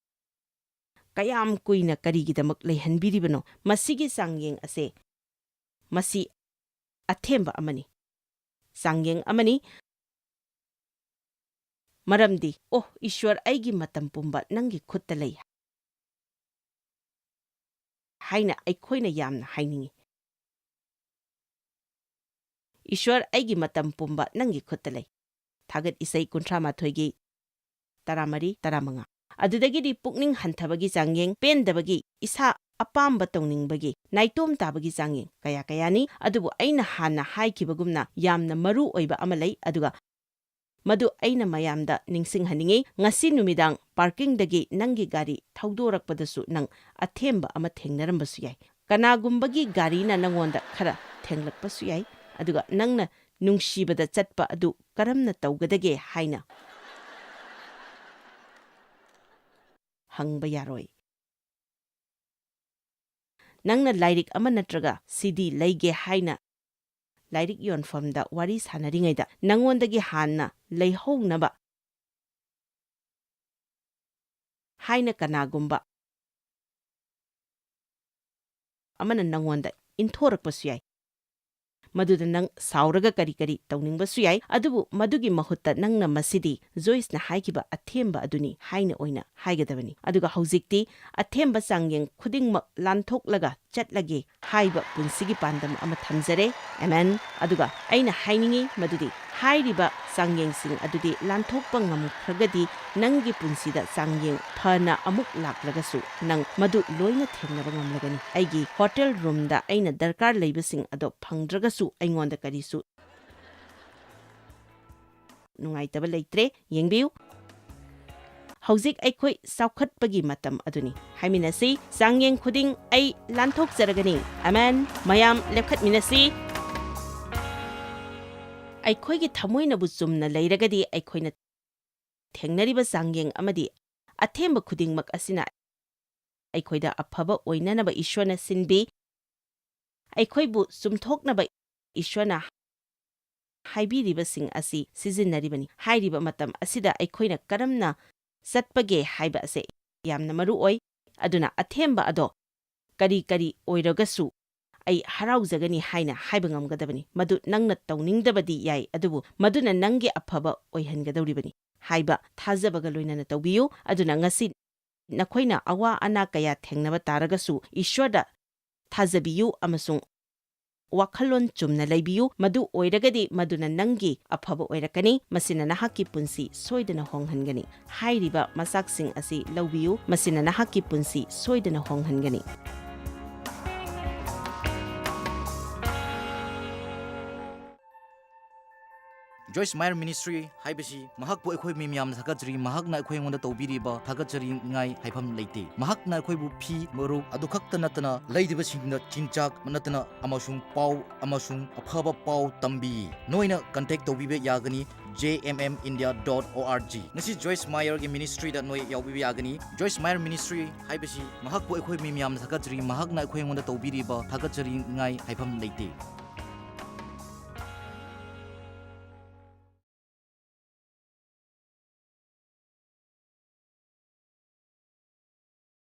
ꯀꯌꯥꯝ ꯀꯨꯏꯅ ꯀꯔꯤꯒꯤꯗꯃꯛ ꯂꯩꯍꯟꯕꯤꯔꯤꯕꯅꯣ? ꯃꯁꯤꯒꯤ ꯆꯥꯡꯌꯦꯡ ꯑꯁꯦ, ꯃꯁꯤ ꯑꯊꯦꯝꯕ ꯑꯃꯅꯤ, ꯆꯥꯡꯌꯦꯡ ꯑꯃꯅꯤ꯫ ꯃꯔꯝꯗꯤ, "ꯑꯣ, ꯏꯁ꯭ꯋꯔ, ꯑꯩꯒꯤ ꯃꯇꯝ ꯄꯨꯝꯕ ꯅꯪꯒꯤ ꯈꯨꯠꯇ ꯂꯩ" ꯍꯥꯏꯅ ꯑꯩꯈꯣꯏꯅ ꯌꯥꯝꯅ ꯍꯥꯏꯅꯤꯡꯏ꯫ "ꯏꯁ꯭ꯋꯔ, ꯑꯩꯒꯤ ꯃꯇꯝ ꯄꯨꯝꯕ ꯅꯪꯒꯤ ꯈꯨꯠꯇ ꯂꯩ"꯫ ꯊꯥꯒꯠ ꯏꯁꯩ ꯀꯨꯟꯊ꯭ꯔꯥ ꯃꯥꯊꯣꯏꯒꯤ ꯇꯔꯥꯃꯔꯤ, ꯇꯔꯥꯃꯉꯥ꯫ ꯑꯗꯨꯗꯒꯤꯗꯤ ꯄꯨꯛꯅꯤꯡ ꯍꯟꯊꯕꯒꯤ ꯆꯥꯡꯌꯦꯡ, ꯄꯦꯟꯗꯕꯒꯤ, ꯏꯁꯥ ꯑꯄꯥꯝꯕ ꯇꯧꯅꯤꯡꯕꯒꯤ, ꯅꯥꯏꯇꯣꯝ ꯇꯥꯕꯒꯤ ꯆꯥꯡꯌꯦꯡ ꯀꯌꯥ ꯀꯌꯥꯅꯤ꯫ ꯑꯗꯨꯕꯨ ꯑꯩꯅ ꯍꯥꯟꯅ ꯍꯥꯏꯈꯤꯕꯒꯨꯝꯅ ꯌꯥꯝꯅ ꯃꯔꯨ ꯑꯣꯏꯕ ꯑꯃ ꯂꯩ, ꯑꯗꯨꯒ ꯃꯗꯨ ꯑꯩꯅ ꯃꯌꯥꯝꯗ ꯅꯤꯡꯁꯤꯡꯍꯟꯅꯤꯡꯏ, ꯉꯁꯤ ꯅꯨꯃꯤꯗꯥꯡ ꯄꯥꯔꯀꯤꯡꯗꯒꯤ ꯅꯪꯒꯤ ꯒꯥꯔꯤ ꯊꯧꯗꯣꯔꯛꯄꯗꯁꯨ ꯅꯪ ꯑꯊꯦꯝꯕ ꯑꯃ ꯊꯦꯡꯅꯔꯝꯕꯁꯨ ꯌꯥꯏ꯫ ꯀꯅꯥꯒꯨꯝꯕꯒꯤ ꯒꯥꯔꯤꯅ ꯅꯪꯉꯣꯟꯗ ꯈꯔ ꯊꯦꯡꯂꯛꯄꯁꯨ ꯌꯥꯏ, ꯑꯗꯨꯒ ꯅꯪꯅ ꯅꯨꯡꯁꯤꯕꯗ ꯆꯠꯄ ꯑꯗꯨ ꯀꯔꯝꯅ ꯇꯧꯒꯗꯒꯦ ꯍꯥꯏꯅ ꯍꯪꯕ ꯌꯥꯔꯣꯏ꯫ ꯅꯪꯅ ꯂꯥꯏꯔꯤꯛ ꯑꯃ ꯅꯠꯇ꯭ꯔꯒ ꯁꯤꯗꯤ ꯂꯩꯒꯦ ꯍꯥꯏꯅ ꯂꯥꯏꯔꯤꯛ ꯌꯣꯟꯐꯝꯗ ꯋꯥꯔꯤ ꯁꯥꯅꯔꯤꯉꯩꯗ ꯅꯪꯉꯣꯟꯗꯒꯤ ꯍꯥꯟꯅ ꯂꯩꯍꯧꯅꯕ ꯍꯥꯏꯅ ꯀꯅꯥꯒꯨꯝꯕ ꯑꯃꯅ ꯅꯪꯉꯣꯟꯗ ꯏꯟꯊꯣꯔꯛꯄꯁꯨ ꯌꯥꯏ꯫ ꯃꯗꯨꯗ ꯅꯪ ꯁꯥꯎꯔꯒ ꯀꯔꯤ ꯀꯔꯤ ꯇꯧꯅꯤꯡꯕꯁꯨ ꯌꯥꯏ, ꯑꯗꯨꯕꯨ ꯃꯗꯨꯒꯤ ꯃꯍꯨꯠꯇ ꯅꯪꯅ ꯃꯁꯤꯗꯤ ꯖꯣꯏꯁꯅ ꯍꯥꯏꯈꯤꯕ ꯑꯊꯦꯝꯕ ꯑꯗꯨꯅꯤ ꯍꯥꯏꯅ ꯑꯣꯏꯅ ꯍꯥꯏꯒꯗꯕꯅꯤ꯫ ꯑꯗꯨꯒ ꯍꯧꯖꯤꯛꯇꯤ ꯑꯊꯦꯝꯕ ꯆꯥꯡꯌꯦꯡ ꯈꯨꯗꯤꯡꯃꯛ ꯂꯥꯟꯊꯣꯛꯂꯒ ꯆꯠꯂꯒꯦ ꯍꯥꯏꯕ ꯄꯨꯟꯁꯤꯒꯤ ꯄꯥꯟꯗꯝ ꯑꯃ ꯊꯝꯖꯔꯦ꯫ ꯑꯦꯃꯦꯟ꯫ ꯑꯗꯨꯒ ꯑꯩꯅ ꯍꯥꯏꯅꯤꯡꯏ ꯃꯗꯨꯗꯤ ꯍꯥꯏꯔꯤꯕ ꯆꯥꯡꯌꯦꯡꯁꯤꯡ ꯑꯗꯨꯗꯤ ꯂꯥꯟꯊꯣꯛꯄ ꯉꯝꯈ꯭ꯔꯒꯗꯤ ꯅꯪꯒꯤ ꯄꯨꯟꯁꯤꯗ ꯆꯥꯡꯌꯦꯡ ꯐꯅ ꯑꯃꯨꯛ ꯂꯥꯛꯂꯒꯁꯨ ꯅꯪ ꯃꯗꯨ ꯂꯣꯏꯅ ꯊꯦꯡꯅꯕ ꯉꯝꯂꯒꯅꯤ꯫ ꯑꯩꯒꯤ ꯍꯣꯇꯦꯜ ꯔꯨꯝꯗ ꯑꯩꯅ ꯗꯔꯀꯥꯔ ꯂꯩꯕꯁꯤꯡ ꯑꯗꯣ ꯐꯪꯗ꯭ꯔꯒꯁꯨ ꯑꯩꯉꯣꯟꯗ ꯀꯔꯤꯁꯨ ꯅꯨꯡꯉꯥꯏꯇꯕ ꯂꯩꯇ꯭ꯔꯦ꯫ ꯌꯦꯡꯕꯤꯌꯨ꯫ ꯍꯧꯖꯤꯛ ꯑꯩꯈꯣꯏ ꯆꯥꯎꯈꯠꯄꯒꯤ ꯃꯇꯝ ꯑꯗꯨꯅꯤ꯫ ꯍꯥꯏꯃꯤꯟꯅꯁꯤ, ꯆꯥꯡꯌꯦꯡ ꯈꯨꯗꯤꯡ ꯑꯩ ꯂꯥꯟꯊꯣꯛꯆꯔꯒꯅꯤ꯫ ꯑꯃꯦꯟ꯫ ꯃꯌꯥꯝ ꯂꯦꯞꯈꯠꯃꯤꯟꯅꯁꯤ꯫ ꯑꯩꯈꯣꯏꯒꯤ ꯊꯃꯣꯏꯅꯕꯨ ꯆꯨꯝꯅ ꯂꯩꯔꯒꯗꯤ, ꯑꯩꯈꯣꯏꯅ ꯊꯦꯡꯅꯔꯤꯕ ꯆꯥꯡꯌꯦꯡ ꯑꯃꯗꯤ ꯑꯊꯦꯝꯕ ꯈꯨꯗꯤꯡꯃꯛ ꯑꯁꯤꯅ ꯑꯩꯈꯣꯏꯗ ꯑꯐꯕ ꯑꯣꯏꯅꯅꯕ ꯏꯁ꯭ꯋꯔꯅ ꯁꯤꯟꯕꯤ꯫ ꯑꯩꯈꯣꯏꯕꯨ ꯆꯨꯝꯊꯣꯛꯅꯕ ꯏꯁ꯭ꯋꯔꯅ ꯍꯥꯏꯕꯤꯔꯤꯕꯁꯤꯡ ꯑꯁꯤ ꯁꯤꯖꯤꯟꯅꯔꯤꯕꯅꯤ꯫ ꯍꯥꯏꯔꯤꯕ ꯃꯇꯝ ꯑꯁꯤꯗ ꯑꯩꯈꯣꯏꯅ ꯀꯔꯝꯅ ꯆꯠꯄꯒꯦ ꯍꯥꯏꯕ ꯑꯁꯤ ꯌꯥꯝꯅ ꯃꯔꯨ ꯑꯣꯏ꯫ ꯑꯗꯨꯅ ꯑꯊꯦꯝꯕ ꯑꯗꯣ ꯀꯔꯤ ꯀꯔꯤ ꯑꯣꯏꯔꯒꯁꯨ ꯑꯩ ꯍꯔꯥꯎꯖꯒꯅꯤ ꯍꯥꯏꯅ ꯍꯥꯏꯕ ꯉꯝꯒꯗꯕꯅꯤ꯫ ꯃꯗꯨ ꯅꯪꯅ ꯇꯧꯅꯤꯡꯗꯕꯗꯤ ꯌꯥꯏ, ꯑꯗꯨꯕꯨ ꯃꯗꯨꯅ ꯅꯪꯒꯤ ꯑꯐꯕ ꯑꯣꯏꯍꯟꯒꯗꯧꯔꯤꯕꯅꯤ ꯍꯥꯏꯕ ꯊꯥꯖꯕꯒ ꯂꯣꯏꯅꯅ ꯇꯧꯕꯤꯌꯨ꯫ ꯑꯗꯨꯅ ꯉꯁꯤ ꯅꯈꯣꯏꯅ ꯑꯋꯥ ꯑꯅꯥ ꯀꯌꯥ ꯊꯦꯡꯅꯕ ꯇꯥꯔꯒꯁꯨ ꯏꯁ꯭ꯋꯔꯗ ꯊꯥꯖꯕꯤꯌꯨ ꯑꯃꯁꯨꯡ ꯋꯥꯈꯜꯂꯣꯟ ꯆꯨꯝꯅ ꯂꯩꯕꯤꯌꯨ꯫ ꯃꯗꯨ ꯑꯣꯏꯔꯒꯗꯤ ꯃꯗꯨꯅ ꯅꯪꯒꯤ ꯑꯐꯕ ꯑꯣꯏꯔꯛꯀꯅꯤ꯫ ꯃꯁꯤꯅ ꯅꯍꯥꯛꯀꯤ ꯄꯨꯟꯁꯤ ꯁꯣꯏꯗꯅ ꯍꯣꯡꯍꯟꯒꯅꯤ꯫ ꯍꯥꯏꯔꯤꯕ ꯃꯆꯥꯛꯁꯤꯡ ꯑꯁꯤ ꯂꯧꯕꯤꯌꯨ꯫ ꯃꯁꯤꯅ ꯅꯍꯥꯛꯀꯤ ꯄꯨꯟꯁꯤ ꯁꯣꯏꯗꯅ ꯍꯣꯡꯍꯟꯒꯅꯤ꯫ Joyce Meyer Ministry ꯍꯥꯏꯕꯁꯤ ꯃꯍꯥꯛꯄꯨ ꯑꯩꯈꯣꯏ ꯃꯤ ꯃꯌꯥꯝꯅ ꯊꯥꯒꯠꯆꯔꯤ꯫ ꯃꯍꯥꯛꯅ ꯑꯩꯈꯣꯏ ꯑꯩꯉꯣꯟꯗ ꯇꯧꯕꯤꯔꯤꯕ ꯊꯥꯒꯠꯆꯔꯤꯉꯥꯏ ꯍꯥꯏꯐꯝ ꯂꯩꯇꯦ꯫ ꯃꯍꯥꯛꯅ ꯑꯩꯈꯣꯏꯕꯨ ꯐꯤ, ꯃꯔꯨꯞ ꯑꯗꯨ ꯈꯛꯇ ꯅꯠꯇꯅ ꯂꯩꯔꯤꯕꯁꯤꯡꯗ ꯆꯤꯟꯖꯥꯛ ꯅꯠꯇꯅ ꯑꯃꯁꯨꯡ ꯄꯥꯎ ꯑꯃꯁꯨꯡ ꯑꯐꯕ ꯄꯥꯎ ꯇꯝꯕꯤ꯫ ꯅꯣꯏꯅ contact ꯇꯧꯕꯤꯕ ꯌꯥꯒꯅꯤ J M M India dot O R G꯫ ꯉꯁꯤ Joyce Meyer ꯒꯤ ministry ꯗ ꯅꯣꯏ ꯌꯥꯎꯕꯤꯕ ꯌꯥꯒꯅꯤ꯫ Joyce Meyer Ministry ꯍꯥꯏꯕꯁꯤ ꯃꯍꯥꯛꯄꯨ ꯑꯩꯈꯣꯏ ꯃꯤ ꯃꯌꯥꯝꯅ ꯊꯥꯒꯠꯆꯔꯤ꯫ ꯃꯍꯥꯛꯅ ꯑꯩꯈꯣꯏ ꯑꯩꯉꯣꯟꯗ ꯇꯧꯕꯤꯔꯤꯕ ꯊꯥꯒꯠꯆꯔꯤꯉꯥꯏ ꯍꯥꯏꯐꯝ ꯂꯩꯇꯦ꯫